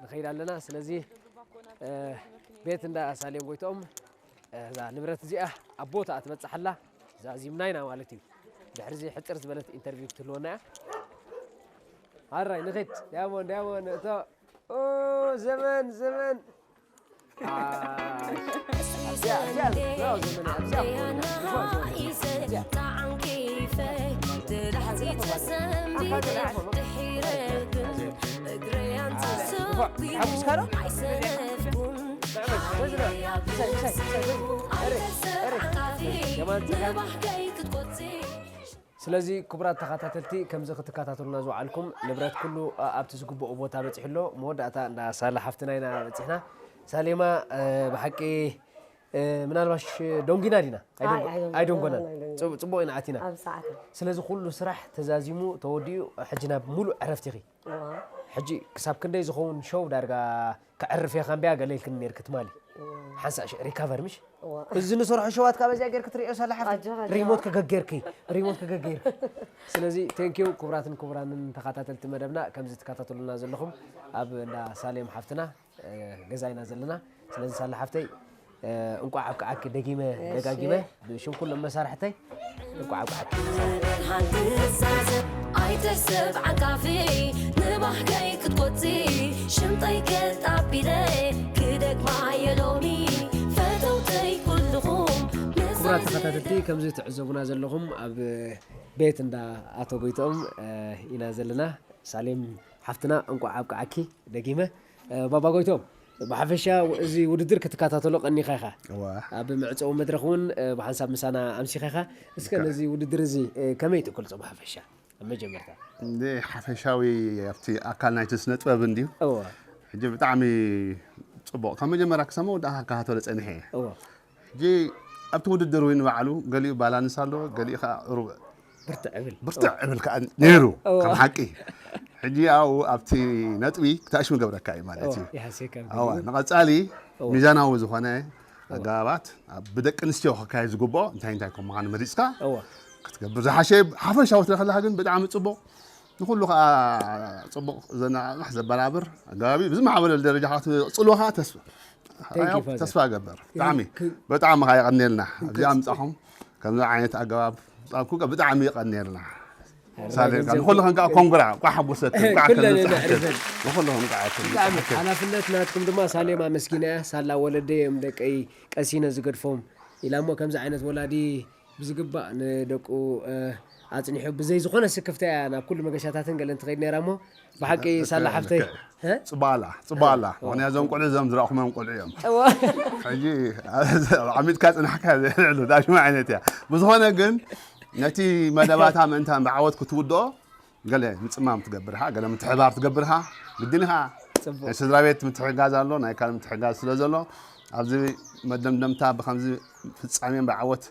ንኸይድ ኣለና። ስለዚ ቤት እንዳ ሳሌም ጎይትኦም፣ እዛ ንብረት እዚኣ ኣብ ቦታ ትበጽሓላ ዛዚምና ኢና ማለት እዩ። ድሕሪ እዚ ሕጽር ዝበለት ኢንተርቪው ክትህልወና እያ። ኣራይ ንኸይድ። ዳያሞን፣ ዳያሞን፣ እቶ፣ ኦ፣ ዘመን፣ ዘመን። ኣብዚኣ፣ ኣብዚኣ፣ ኣብዚኣ፣ ዘመን፣ ኣብዚኣ፣ ኣብዚኣ። ስለዚ ክቡራት ተኸታተልቲ፣ ከምዚ ክትከታተሉና ዝወዓልኩም፣ ንብረት ኩሉ ኣብቲ ዝግብኦ ቦታ በጺሑ ኣሎ። መወዳእታ እንዳ ሳላ ሓፍትና ኢና በጺሕና። ሳሌማ፣ ብሓቂ ምናልባሽ ዶንጊና ዲና ኣይዶንጎናን። ጽቡቕ ኢና ኣቲና። ስለዚ ኩሉ ስራሕ ተዛዚሙ ተወዲኡ ሕጂ ናብ ሙሉእ ዕረፍቲ ኢኺ። ሕጂ ክሳብ ክንደይ ዝኸውን ሾው ዳርጋ ክዕርፍ እየ ካምቢያ ገለ ኢልክኒ ነርኪ ትማሊ። ሓንሳእ ሪካቨር ምሽ እዚ ንሰርሖ ሸዋት ካብ እዚኣ ጌርክ ትሪኦ ሳላ ሓፍቲ ሪሞት ከገጌርኪ ሪሞት ከገጌርኪ። ስለዚ ቴንኪዩ ክቡራትን ክቡራንን ተኸታተልቲ መደብና፣ ከምዚ ትከታተሉና ዘለኹም ኣብ እንዳ ሳሌም ሓፍትና ገዛ ኢና ዘለና። ስለዚ ሳላ ሓፍተይ እንቋዕ ኣብቅዓኪ ደጊመ ደጋጊመ ብሽም ኩሎም መሳርሕተይ እንቋዕ ኣብቅዓኪ። ሓንቲ ዝዛዘብ ኣይተሰብ ዓቃፊ ንባህገይ ክትቆጺ ሽምጠይ ከጣቢለ ክደግማ የሎሚ ፈተውተይ ኩልኹም ክቡራት ተኸታተልቲ ከምዚ ትዕዘቡና ዘለኹም ኣብ ቤት እንዳ ኣቶ ጎይትኦም ኢና ዘለና። ሳሌም ሓፍትና እንቋዕ ኣብቅዓኪ ደጊመ። ባባ ጎይቶም ብሓፈሻ እዚ ውድድር ክትከታተሎ ቀኒኻ ኢኻ። ኣብ መዕፀዊ መድረኽ እውን ብሓንሳብ ምሳና ኣምሲኻ ኢኻ። እስከ ነዚ ውድድር እዚ ከመይ ትገልጾ ብሓፈሻ? ኣብ መጀመርታ እንደ ሓፈሻዊ ኣብቲ ኣካል ናይቲ ስነ ጥበብ እንድዩ። ሕጂ ብጣዕሚ ጽቡቕ ካብ መጀመርያ ክሳብ መወዳእታ ክከታተሎ ጸኒሐ እየ። ሕጂ ኣብቲ ውድድር እውን ባዕሉ ገሊኡ ባላንስ ኣለዎ፣ ገሊኡ ከዓ ሩብዕ ብርትዕ እብል ብርትዕ እብል ከዓ ነይሩ። ከም ሓቂ ሕጂ ኣብኡ ኣብቲ ነጥቢ ክታእሽም ገብረካ እዩ ማለት እዩ። ይሃስየካ እዋ ንቐጻሊ እዋ። ሚዛናዊ ዝኾነ ኣገባባት ኣብ ብደቂ ኣንስትዮ ክካየድ ዝግብኦ እንታይ እንታይ ከም ምዃኑ መሪፅካ እዋ ክትገብር ዝሓሸ ሓፈሻዊ ትረኸለካ ግን ብጣዕሚ ፅቡቕ። ንኩሉ ከዓ ፅቡቕ ዘነቃቕሕ ዘበራብር ኣገባብ እዩ። ብዝማዕበለ ደረጃ ከዓ ክትፅልዎ ከዓ ተስፋ Thank you, Father። ተስፋ እገብር። ብጣዕሚ ክ- ብጣዕሚ ከዓ የቐንየልና እዚኣ ምፃኹም ከምዚ ዓይነት ኣገባብ ምፃኩ ብጣዕሚ የቐንየልና። ሳሌም ከዓ ንኩልኽን ከዓ ኮንግራ እንኳዕ ሓጎሰክን እንኳዕ ኩለን ከንብፅሐክን ነዕርፈን። ንኩልኽን ከዓ ብጣዕሚ ከንብፅሐክን። ሓላፍነት ናትኩም ድማ ሳሌም ኣመስጊና እያ። ሳላ ወለደይ እዮም ደቀይ ቀሲነ ዝገድፎም ኢላ እሞ ከምዚ ዓይነት ወላዲ ብዝግባእ ንደቁ ኣፅኒሑ ብዘይ ዝኾነ ስክፍታ እያ ናብ ኩሉ መገሻታትን ገለን ትኸይድ ነይራ እሞ ብሓቂ ሳላ ሓፍተይ ጽባላ ጽባላ ምክንያት እዞም ቆልዑ እዞም ዝረእኹሞም ቆልዑ እዮም። ሕጂ ዓሚድካ ጽናሕካ ልዕሉ ዳሽማ ዓይነት እያ። ብዝኾነ ግን ነቲ መደባታ ምእንታን ብዓወት ክትውድኦ ገለ ምጽማም ትገብርካ ገለ ምትሕባር ትገብርካ ግድን ኢኻ። ናይ ስድራ ቤት ምትሕጋዝ ኣሎ ናይ ካል ምትሕጋዝ ስለ ዘሎ ኣብዚ መደምደምታ ብከምዚ ፍጻሜን ብዓወት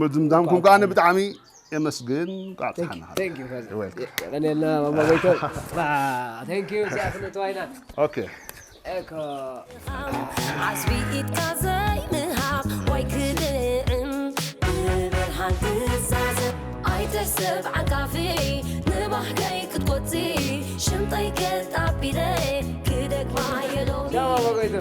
ምድምዳምኩም ከዓ ብጣዕሚ የመስግን። ቃብፅሓና የቀንየልና ማማ ጎይቶ። ቴንኪዩ እዚኣ ክንእትዋ ኢና። ኦኬ። ዓስቢ ኢድካ ዘይምሃብ ወይ ክድዕም ብብርሃን ትዛዘብ ኣይተሰብ ዓቃፊ ንባህገይ ክትቆፂ ሽምጠይ ከጣቢለ ክደግማ የሎሚ ቻው ማማ ጎይቶ።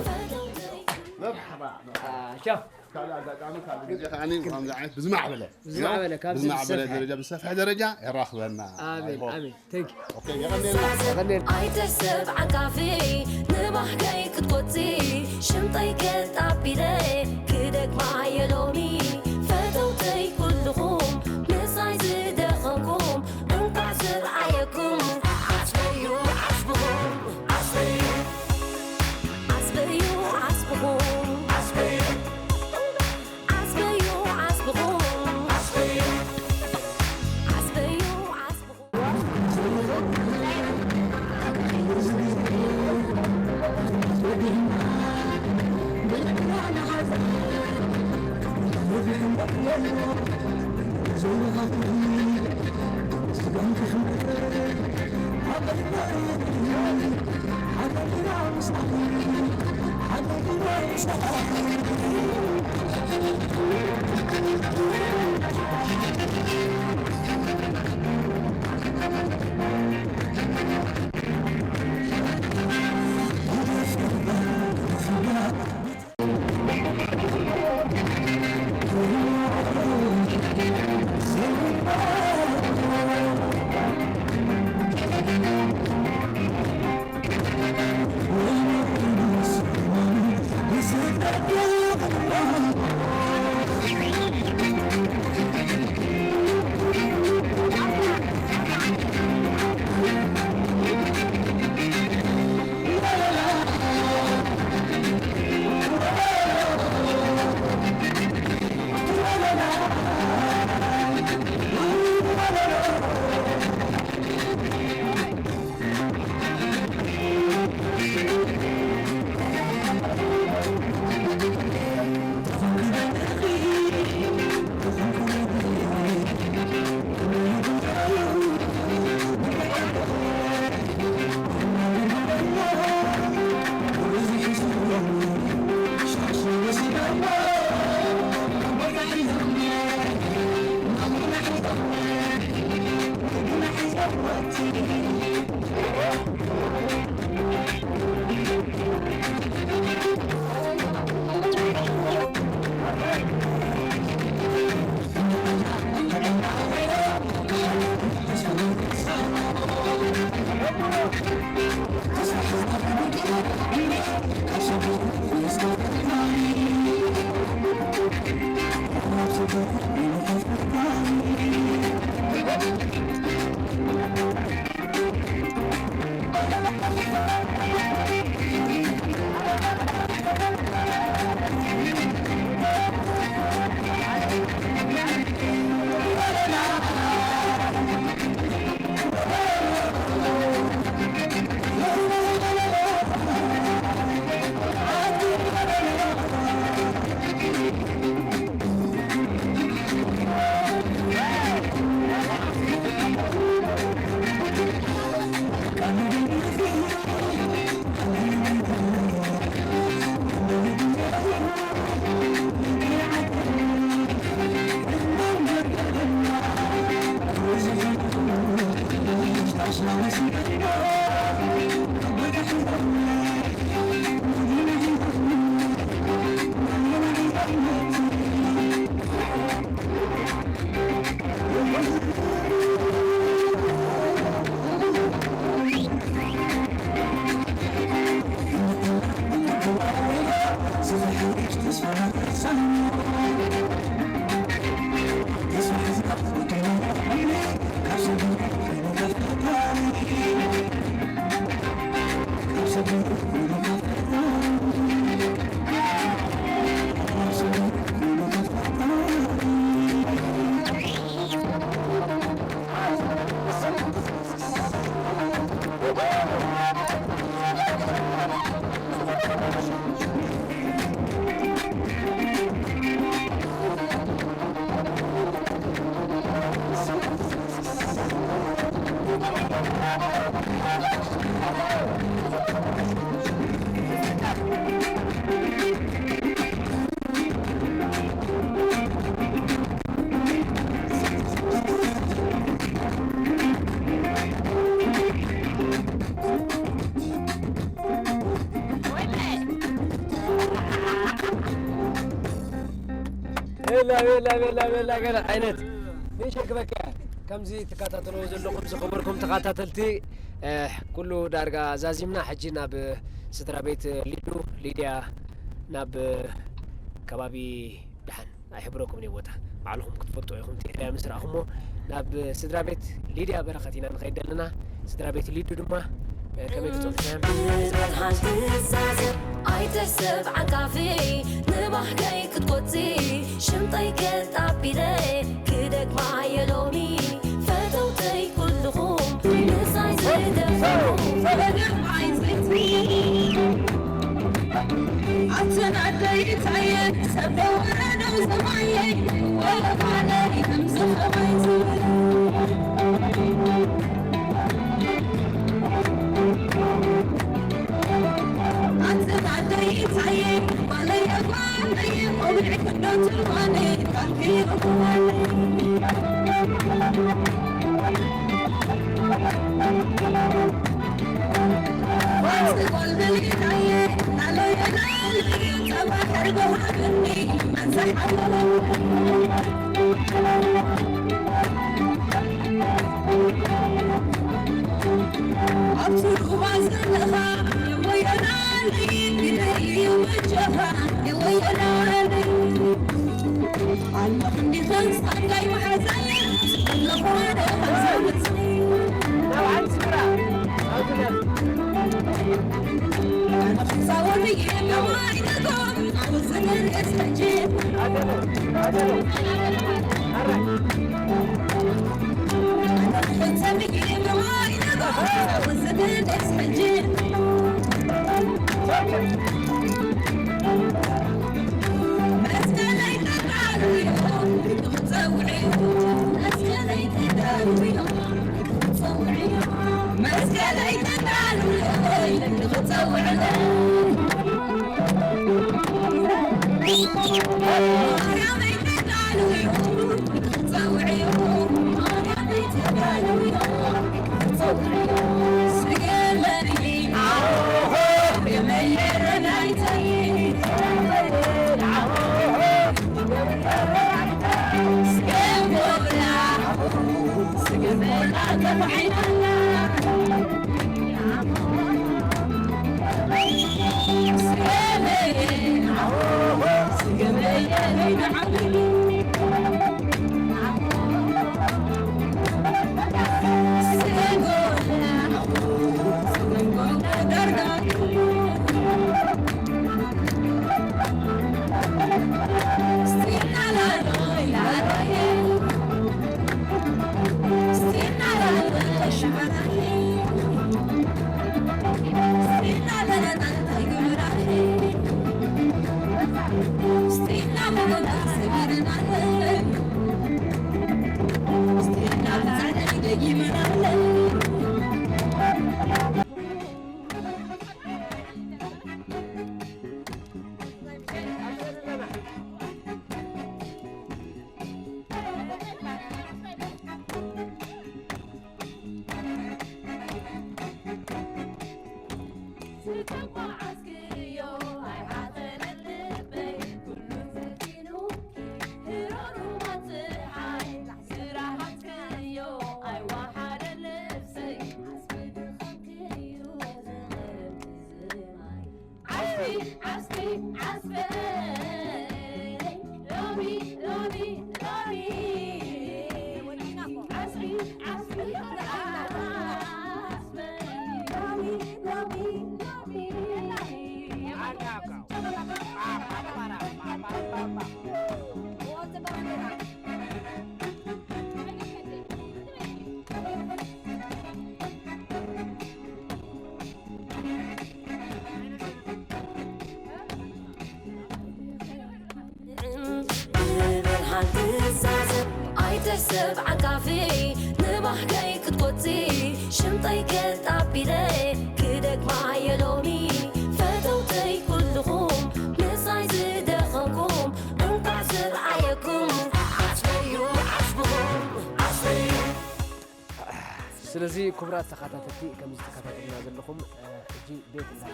ቻው። ካልእ ኣጋጣሚ ካልእ ግዜ ከዓኒ ከምዚ ዓይነት ብዝማዕበለ ብዝማዕበለ ካብዚ ብዝማዕበለ ዝሰፍሐ። ደረጃ ብዝሰፍሐ ደረጃ የራኽበና። ኣሜን፣ ኣሜን። Thank you። ኦኬ፣ የቐንየልና። የቐንየልና። ኣይተሰብ ዓቃፊ ንባህገይ ክትቆጺ ሽምጠይ ከጣቢለ ክደግማ የሎሚ ፈተውተይ ኩልኹም ምሳይ ዝደኸምኩም እንኳዕ ዝረኣየኩም ዓስበዩ ዓስብኹም ዓስበዩ ዓስበዩ ዓስብኹም ዓስበዩ ዓስበዩ ዓስብኹም ዓስበዩ ዓስበዩ ዓስብኹም ቤላ ቤላ ቤላ ቤላ ገለ ዓይነት ንሸግበካ። ከምዚ ትከታተልዎ ዘለኹም ዝኸበርኩም ተኸታተልቲ፣ እ፣ ኩሉ ዳርጋ ዛዚምና። ሕጂ ናብ ስድራ ቤት ሊዱ፣ ሊድያ፣ ናብ ከባቢ ደሓን ኣይሕብረኩምን እየ ቦታ፣ ባዕልኹም ክትፈልጡ ኢኹም። እቲ ኤርያ ምስ ረኣኹሞ ናብ ስድራ ቤት ሊድያ በረኸት ኢና ንኸይድ ዘለና። ስድራ ቤት ሊዱ ድማ፣ እ፣ ከመይ ክጸንሑ እዮም? ብርሃን ትዛዘ ኣይተሰብ ዓንቃፊ ንባህገይ ክትቆጺ ሽምጠይ ከጣቢለ ክደግማ የሎሚ ፈተውተይ ኩልኹም ምሳይ ዝደፈሩ ፈለገም ኣይዘይቲ ኣተን ኣደይ ታየ ሰብ ደወረደው ዘማየ ወለፋለይ ከምዚ ኸማይ ዝብል ኣንተ ታደይ ታየ ባለየ ባለየ ቆብዕ ክዶ ትልዋነ ታንኪ ቁማነ ብብርሃን ትዛዘም ኣይተሰብ ዓቃፊ ንባህገይ ክትቆጺ ሽምጠይ ገጣቢለ ክደግማ የሎሚ ፈተውተይ ኩልኹም ምሳይ ዝደኸምኩም እንኳዕ ዝረኣየኩም ዓስበዩ ዓስብኹም ዓስበዩ ስለዚ ክቡራት ተኸታተልቲ ከምዚ ተከታተልና ዘለኹም ሕጂ ቤት እንዳ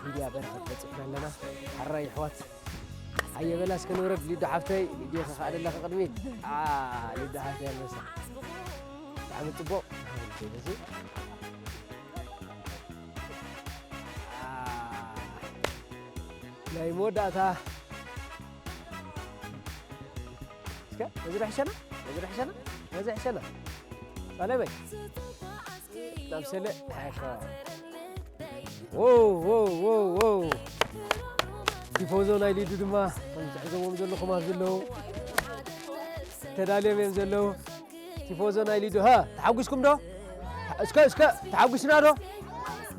ሊድያ በረኸት በፂሕና ኣለና። ሓራይ ኣሕዋት ኣየበላ እስከ ንውረድ ሊዱ ሓፍተይ ሊድዮ ከኸኣደለኺ ቅድሚት ሊዱ ሓፍተይ ኣልበሳ ብጣዕሚ ፅቡቕ እዚ ናይ መወዳእታ እስከ እዚ ዶ ሕሸና እዚ ዶ ሕሸና እዚ ሕሸና ጣለበይ ናብ ሰለ ቲፎዞ ናይ ሊዱ ድማ ከም ትዕዘቦም ዘለኹም ኣብ ዘለዉ ተዳልዮም እዮም ዘለዉ ቲፎዞ ናይ ሊዱ ሃ ተሓጒስኩም ዶ እስከ እስከ ተሓጒስና ዶ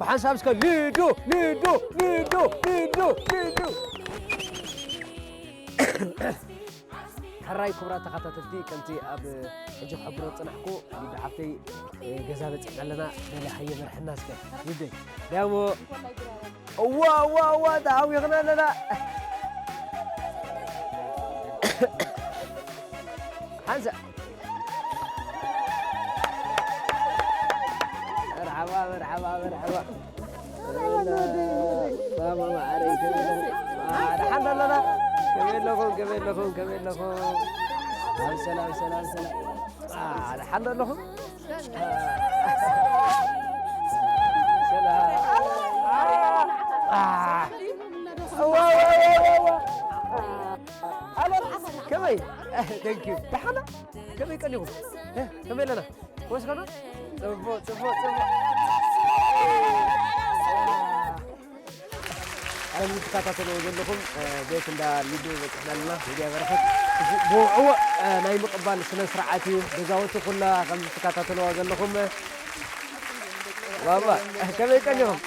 ብሓንሳብ እስከ ሊዱ ሊዱ ሊዱ ሊዱ ሊዱ ሕራይ ክቡራት ተኸታተልቲ ከምቲ ኣብ ሕጂ ክሕብሮ ዝፅናሕኩ ሊዱ ሓፍተይ ገዛ በፂሕና ኣለና በለ ሃየ መርሕና እስከ ሊደይ ዳሞ እዋ እዋ እዋ ተሃዊኽና ኣለና ሓንሳ መርሓባ መርሓባ መርሓባ ደሓን ኣለና ከመይ ኣለኹም ከመይ ኣለኹም ከመይ ኣለኹም ሰላም ሰላም ሰላም ደሓን ኣለኹም ሰላም ከመይ ደሓና ከመይ ቀኒኹም ከመይ ኣለና ወስከና ጽቡቅ ጽቡቅ ጽቡቅ ከም ትከታተልዎ ዘለኹም ቤት እንዳ ሊዱ በፅሕና ኣለና ሚድያ በረኸት ብውዕወ ናይ ምቕባል ስነ ስርዓት እዩ ገዛውቲ ኩላ ከም ትከታተልዎ ዘለኹም ባባ ከመይ ቀኒኹም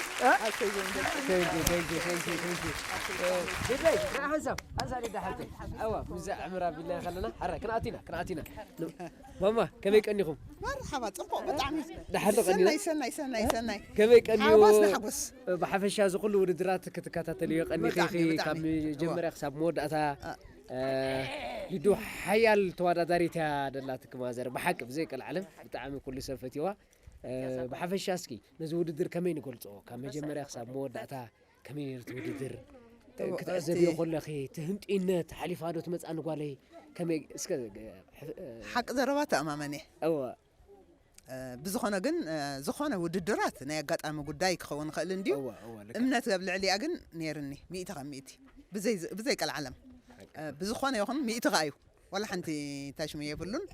ሊደይ ሓንሳብ ሓንሳ ሊዳ ሓንተ ኣዋ ምዛ ዕምር ኣቢልና ከለና ሓራ ክንኣቲና ክንኣቲና ማማ ከመይ ቀኒኹም? መርሓባ ጽቡቕ ብጣዕሚ። ደሓን ዶ ቀኒኹም? ሰናይ ሰናይ ሰናይ ሰናይ። ከመይ ቀኒዎ? ሓጎስ ንሓጎስ። ብሓፈሻ እዚ ኩሉ ውድድራት ክትከታተልዮ ቀኒኺ ካብ መጀመርያ ክሳብ መወዳእታ ሊዱ ሓያል ተወዳዳሪት እያ ደላትክማ ዘረ ብሓቂ ብዘይ ቀልዓለም ብጣዕሚ ኩሉ ሰብ ፈትዋ እ፣ ብሓፈሻ እስኪ ነዚ ውድድር ከመይ ንገልጾ? ካብ መጀመርያ ክሳብ መወዳእታ ከመይ ነይሩ እቲ ውድድር? እ፣ እዎ፣ ክትዕዘብዮ እቲ ከለኺ፣ እቲ ህንጡይነት ሓሊፋ ዶ ትመጽኣኒ ጓለይ? ከመይ እስከ፣ እ፣ ሕፍ-፣ እ፣ ሓቂ ዘረባ ተኣማመን እየ። እወ። እ፣ ብዝኾነ ግን፣ እ፣ ዝኾነ ውድድራት ናይ ኣጋጣሚ ጉዳይ ክኸውን ይኽእል እንድዩ። እወ፣ እወ፣ ልክዕ። እምነት ኣብ ልዕሊኣ ግን ነይርኒ፣ ሚእቲ ካብ ሚእቲ። ብዘይ፣ ብዘይ ቀልዓለም። እ፣ ብዝኾነ ይኹን ሚእቲ ከኣ እዩ። ዋላ ሓንቲ ታሽሙ የብሉን።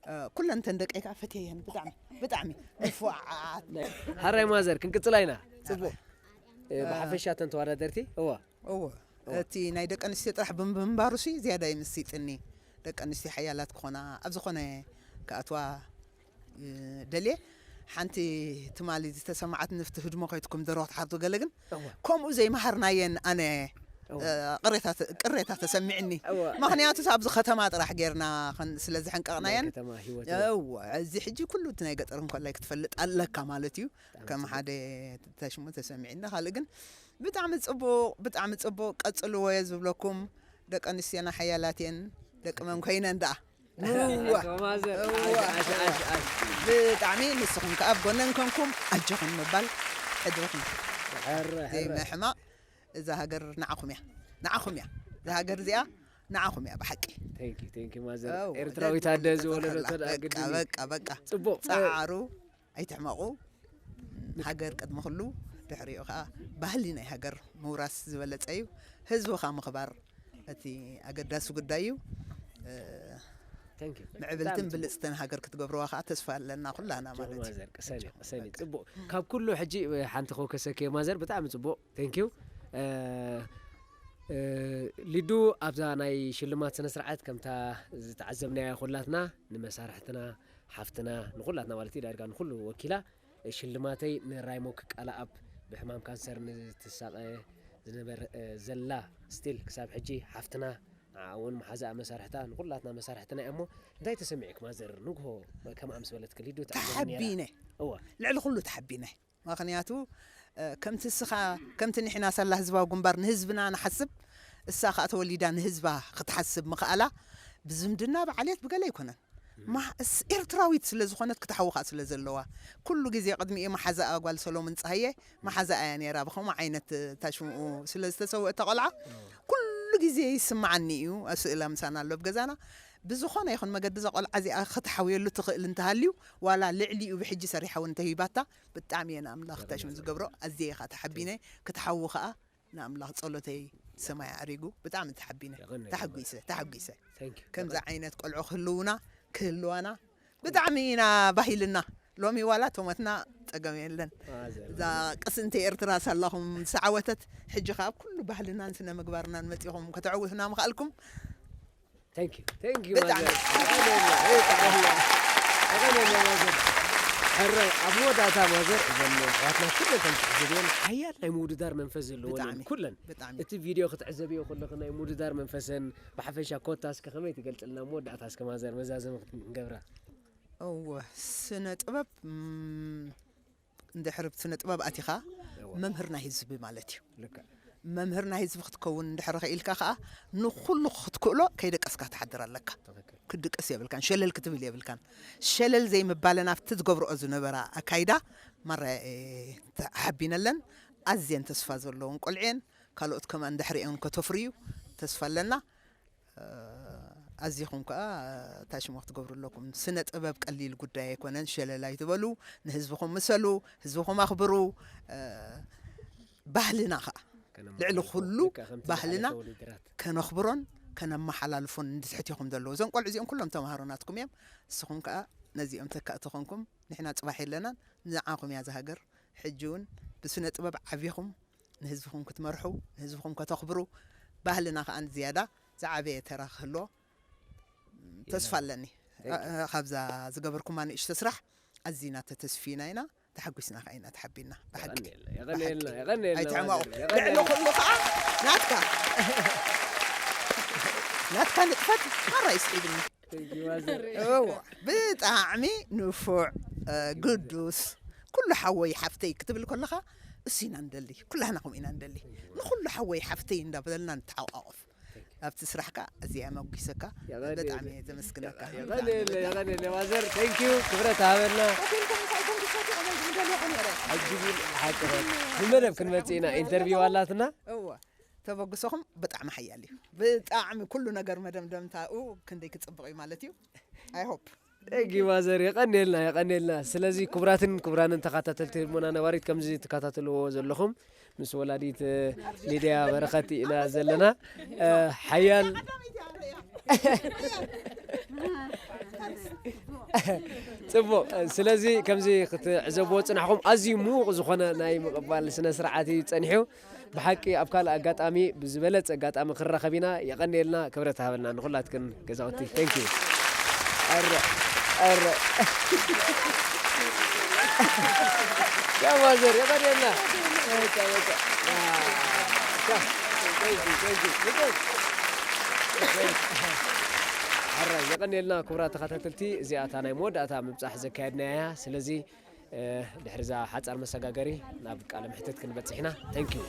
እ፣ ኩለን ተን ደቀይ ከኣ ፈትየየን ብጣዕሚ፣ ብጣዕሚ ንፉዓት። ሓራይ ማዘር፣ ክንቅጽላ ኢና። ጽቡቕ። እ፣ ብሓፈሻ ተን ተወዳደርቲ፣ እወ። እወ። እወ። እቲ ናይ ደቂ ኣንስትዮ ጥራሕ ብምንባሩሲ ዝያዳ ይምሲጥኒ። ደቂ ኣንስትዮ ሓያላት ክኾና፣ ኣብ ዝኾነ ክኣትዋ፣ እ፣ ደልየ። ሓንቲ ትማሊ ዝተሰማዓትኒ፣ ፍቲ ህድሞ ከይትኩም ደርሆ ክትሓርዱ ገለ ግን፣ እወ። ከምኡ ዘይመሃርናየን ኣነ፣ እወ። እ፣ ቅሬታ ተ-፣ ቅሬታ ተሰሚዕኒ። እወ። ምኽንያቱስ ኣብዚ ከተማ ጥራሕ ጌርና ኸን-፣ ስለ ዝሕንቀቕናየን። ናይ ከተማ ህይወት፣ እወ። እወ፣ እዚ ሕጂ ኩሉ እቲ ናይ ገጠር እንኮላይ ክትፈልጥ ኣለካ ማለት እዩ። ብጣዕሚ ከም ጽቡቕ። ሓደ ተሽሙ ተሰሚዕኒ። ካልእ ግን ብጣዕሚ ጽቡቕ፣ ብጣዕሚ ጽቡቕ። ቀጽልዎ እየ ዝብለኩም። ደቂ ኣንስትዮና ሓያላት እየን። ደቂ መን ኮይነን ደኣ? እዋ። ኣቶ ማዘር፣ እዋ። ኣሽ፣ ኣሽ፣ ኣሽ፣ ኣሽ። ብጣዕሚ ንስኹም ከኣ ኣብ ጎነን ኮንኩም ኣጆኹም ምባል ሕድርኹም። ሕረ፣ ሕረ። ዘይምሕማቕ እዛ ሃገር ንዓኹም እያ። ንዓኹም እያ። እዛ ሃገር እዚኣ ንዓኹም እያ ብሓቂ። Thank you፣ thank you ማዘር። እው፣ ኤርትራዊት ኣደ እዚ ወለዶ ተደኣ በቃ፣ ግድን እዩ። በቃ፣ በቃ። ጽቡቕ። ጻዓሩ ኣይትሕመቑ። ሃገር ቅድሚ ኩሉ፣ ድሕሪኡ ኸኣ ባህሊ ናይ ሃገር ምውራስ ዝበለጸ እዩ። ህዝብኻ ምኽባር እቲ ኣገዳሲ ጉዳይ እዩ። እ፣ Thank you። ምዕብልትን ብጣዕሚ ጽቡቕ። ብልጽትን ሃገር ክትገብርዋ ኸኣ ተስፋ ኣለና ኩላና ኣጆኺ ማለት እዩ። ማዘር፣ ቅሰኒ፣ ኣጆኺ፣ ቅሰኒ። በቃ። ጽቡቕ። ካብ ኩሉ ሕጂ፣ እ፣ ሓንቲ ከውከሰኪ ማዘር፣ ብጣዕሚ ጽቡቕ። Thank you። እ፣ እ፣ ሊዱ ኣብዛ ናይ ሽልማት ስነ ስርዓት ከምታ ዝተዓዘብናያ ኩላትና ንመሳርሕትና፣ ሓፍትና፣ ንኩላትና ማለት እዩ፣ ዳርጋ ንኩሉ ወኪላ፣ ሽልማተይ ንራይሞ ክቃላኣብ ብሕማም ካንሰር ንትሳቐ ዝነበር፣ እ፣ ዘላ ስቲል ክሳብ ሕጂ ሓፍትና፣ ንዓ እውን መሓዛኣ መሳርሕታ፣ ንኩላትና መሳርሕትና እያ እሞ፣ እንታይ ተሰሚዑክ ማዘር ንግሆ ከምኣ ምስ በለትክ ሊዱ ትዓዘብኒ ነይራ? ተሓቢነ። እወ። ልዕሊ ኩሉ ተሓቢነ። ምኽንያቱ፣ እ፣ ከምቲ እስኻ፣ ከምቲ ንሕና ሳላ ህዝባዊ ግንባር ንህዝብና ንሓስብ፣ እሳ ኸኣ ተወሊዳ ንህዝባ ክትሓስብ ምኽኣላ፣ ብዝምድና ብዓሌት ብገለ ኣይኮነን። ማ-፣ እስ-፣ ኤርትራዊት ስለ ዝኾነት ክትሓዊ ኸኣ ስለ ዘለዋ፣ ኩሉ ግዜ ቅድሚኡ መሓዛኣ ጓል ሰሎሞን ጸሃየ፣ መሓዛኣ እያ ነይራ። ብኸምኡ ዓይነት ታሽምኡ ስለ ዝተሰወአት እታ ቖልዓ፣ ኩሉ ግዜ ይስምዓኒ እዩ። ኣብ ስእላ ምሳና ኣሎ ኣብ ገዛና። ብዝኾነ ይኹን መገዲ እዛ ቖልዓ እዚኣ ክትሓውየሉ ትኽእል እንተሃልዩ፣ ዋላ ልዕሊኡ ብሕጂ ሰሪሓ እውን እንተሂባታ፣ ብጣዕሚ እየ ንኣምላኽ ታሽሙ ዝገብሮ። ኣዝየ እየ ኸኣ ተሓቢነ፣ ክትሓዊ ኸኣ ንኣምላኽ ጸሎተይ ሰማይ ኣዕሪጉ። ብጣዕሚ ተሓቢነ። የቐንየልና። ተሓጒሰ፣ ተሓጒሰ። Thank you። ከምዚ ዓይነት ቆልዑ ክህልውና፣ ክህልዋና ብጣዕሚ ኢና ባሂልና። ሎሚ ዋላ ተሞትና ጸገም የለን። ማዘር። እዛ ቅስንቲ ኤርትራ ሳላኹም ዝዓወተት፣ ሕጂ ኸኣ ኣብ ኩሉ ባህልናን ስነ ምግባርናን መጺኹም ከተዕውቱና ምኽኣልኩም። Thank you። Thank you ብጣዕሚ። ማዘር። የቐንየልና፣ የቐንየልና። የቐንየልና ማዘር። ሕራይ፣ ኣብ መወዳእታ ማዘር፣ እዘን ኣሕዋትና ኩለን ከም ትዕዘብየን ሓያል ናይ ምውድዳር መንፈስ ዘለወን እየን ብጣዕሚ፣ ኩለን። ብጣዕሚ። እቲ ቪድዮ ክትዕዘብዮ ከለኺ ናይ ምውድዳር መንፈሰን ብሓፈሻ ኮታ እስከ ከመይ ትገልጽልና? መወዳእታ እስከ ማዘር መዛዘሚ ክንገብራ። እወ፣ ስነ ጥበብ፣ ም፣ እንድሕር ብ ስነ ጥበብ ኣቲኻ እወ። መምህር ናይ ህዝቢ ማለት እዩ። ልክዕ። መምህር ናይ ህዝቢ ክትከውን እንድሕር ኽኢልካ ኸኣ ንኹሉ ክትክእሎ ከይደቀስካ ትሓድር ኣለካ። ትኽክል። ክትድቅስ የብልካን፣ ሸለል ክትብል የብልካን። ሸለል ዘይምባለን ኣብቲ ዝገብርኦ ዝነበራ ኣካይዳ ማራ፣ እ፣ ተሓቢነለን። ኣዝየን ተስፋ ዘለውን ቆልዑ እየን። ካልኦት ከማን ድሕሪአን ከተፍርዩ ተስፋ ኣለና። እ፣ ኣዚኹም ከኣ ታሽሞ ክትገብሩ ኣለኩም። ስነ ጥበብ ቀሊል ጉዳይ ኣይኮነን። ሸለል ኣይትበሉ፣ ንህዝብኹም ምሰሉ፣ ህዝብኹም ኣኽብሩ። እ፣ ባህልና ከኣ ከነመሓላልፎ፣ ልዕሊ ኩሉ ልክዕ ከምቲ ባህልና ዝሓለፈ ውድድራት። ከነኽብሮን ከነመሓላልፎን ንትሕቲኹም ዘለዉ። እዞም ቆልዑ እዚኦም ኩሎም ተምሃሮ ናትኩም እዮም። ንስኹም ከኣ ነዚኦም ተካእቲ ኾንኩም፣ ንሕና ጽባሕ የለናን፣ ንዓኹም እያ እዛ ሃገር። ሕጂ እውን ብስነ ጥበብ ዓቢኹም ንህዝብኹም ክትመርሑ፣ ንህዝብኹም ከተኽብሩ፣ ባህልና ከኣ ዝያዳ ዝዓበየ ተራ ክህልዎ ተስፋ ኣለኒ። Thank you። እ፣ እ፣ ካብዛ ዝገበርኩማ ንእሽቶ ስራሕ ኣዚና ተተስፊና ኢና፣ ተሓጒስና ከኣ ኢና ተሓቢና። ብሓቂ። የቐንየልና፣ የቐንየልና፣ ብሓቂ። የቐንየልና ኣይትሕመቑ። ማዘር፣ ልዕሊ የቐንየልና። ኩሉ ከኣ ናትካ፣ ናትካ ንጥፈት ማራ ይስሒብኒ። Thank you ማዘር። እዎ፣ ብጣዕሚ ንፉዕ፣ እ፣ ግዱስ፣ ኩሉ ሓወይ ሓፍተይ ክትብል ከለኻ እሱ ኢና ንደሊ፣ ኩላህና ከምኡ ኢና ንደሊ። ንኹሉ ሓወይ ሓፍተይ እንዳበለልና ንተሓቋቆፍ። ኣብቲ ስራሕካ ኣዝየ ኣመጒሰካ። የቐንየለይ። ብጣዕሚ እየ ዘመስግነካ። የቐንየለይ፣ የቐንየለይ ማዘር፣ thank you፣ ክብረት ሃበልና። ሆቴልኩም እንታይ ኮንዲሽን ከምዚ ምደልዮ ነይረ። ሕጂ ግን ሓቂ ብመደብ ክንመጽእ ኢና፣ ኢንተርቪው ኣላትና። እወ፣ ተበግሶኹም ብጣዕሚ ሓያል እዩ። ብጣዕሚ ኩሉ ነገር መደምደምታኡ ክንደይ ክጽብቕ እዩ ማለት እዩ። I hope። Thank you ማዘር፣ የቐንየልና፣ የቐንየልና። ስለዚ ክቡራትን ክቡራንን ተኸታተልቲ ህልሞና ነባሪት፣ ከምዚ ትከታተልዎ ዘለኹም ምስ ወላዲት ሊድያ በረኸት ኢና ዘለና። ሓያል ጽቡቕ። ስለዚ ከምዚ ክትዕዘብዎ ጽናሕኹም ኣዝዩ ምዉቕ ዝኾነ ናይ ምቕባል ስነ ስርዓት እዩ ጸኒሑ። ብሓቂ ኣብ ካልእ ኣጋጣሚ ብዝበለጸ ኣጋጣሚ ክንራኸብ ኢና። የቐንየልና፣ ክብረት ሃበልና ንኹላትክን ገዛውቲ። Thank you። ኣረ ኣረ ያ ማዘር የቐንየልና። በቃ በቃ። ያ፣ ያ። Thank you, thank you። ኣረ የቐንየልና ክቡራት ተኸታተልቲ፣ እዚኣ እታ ናይ መወዳእታ ምብጻሕ ዘካየድናያ እያ። ስለዚ ድሕሪ እዛ ሓጻር መሰጋገሪ ናብ ቃለ መሕትት ክንበጽሕ ኢና። Thank you።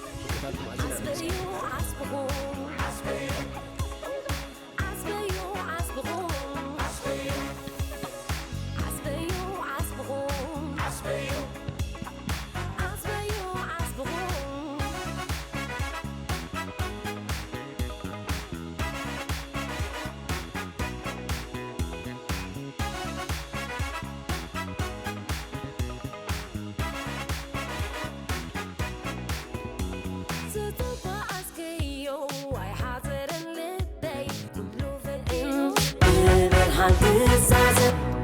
ብብርሃን ትዛዘ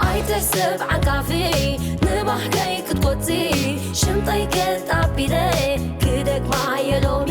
ኣይተሰብ ዓንቃፊ ንባህገይ ክትቆጺ ሽምጠይ ገጥ ኣቢለ ክደግማ የሎሚ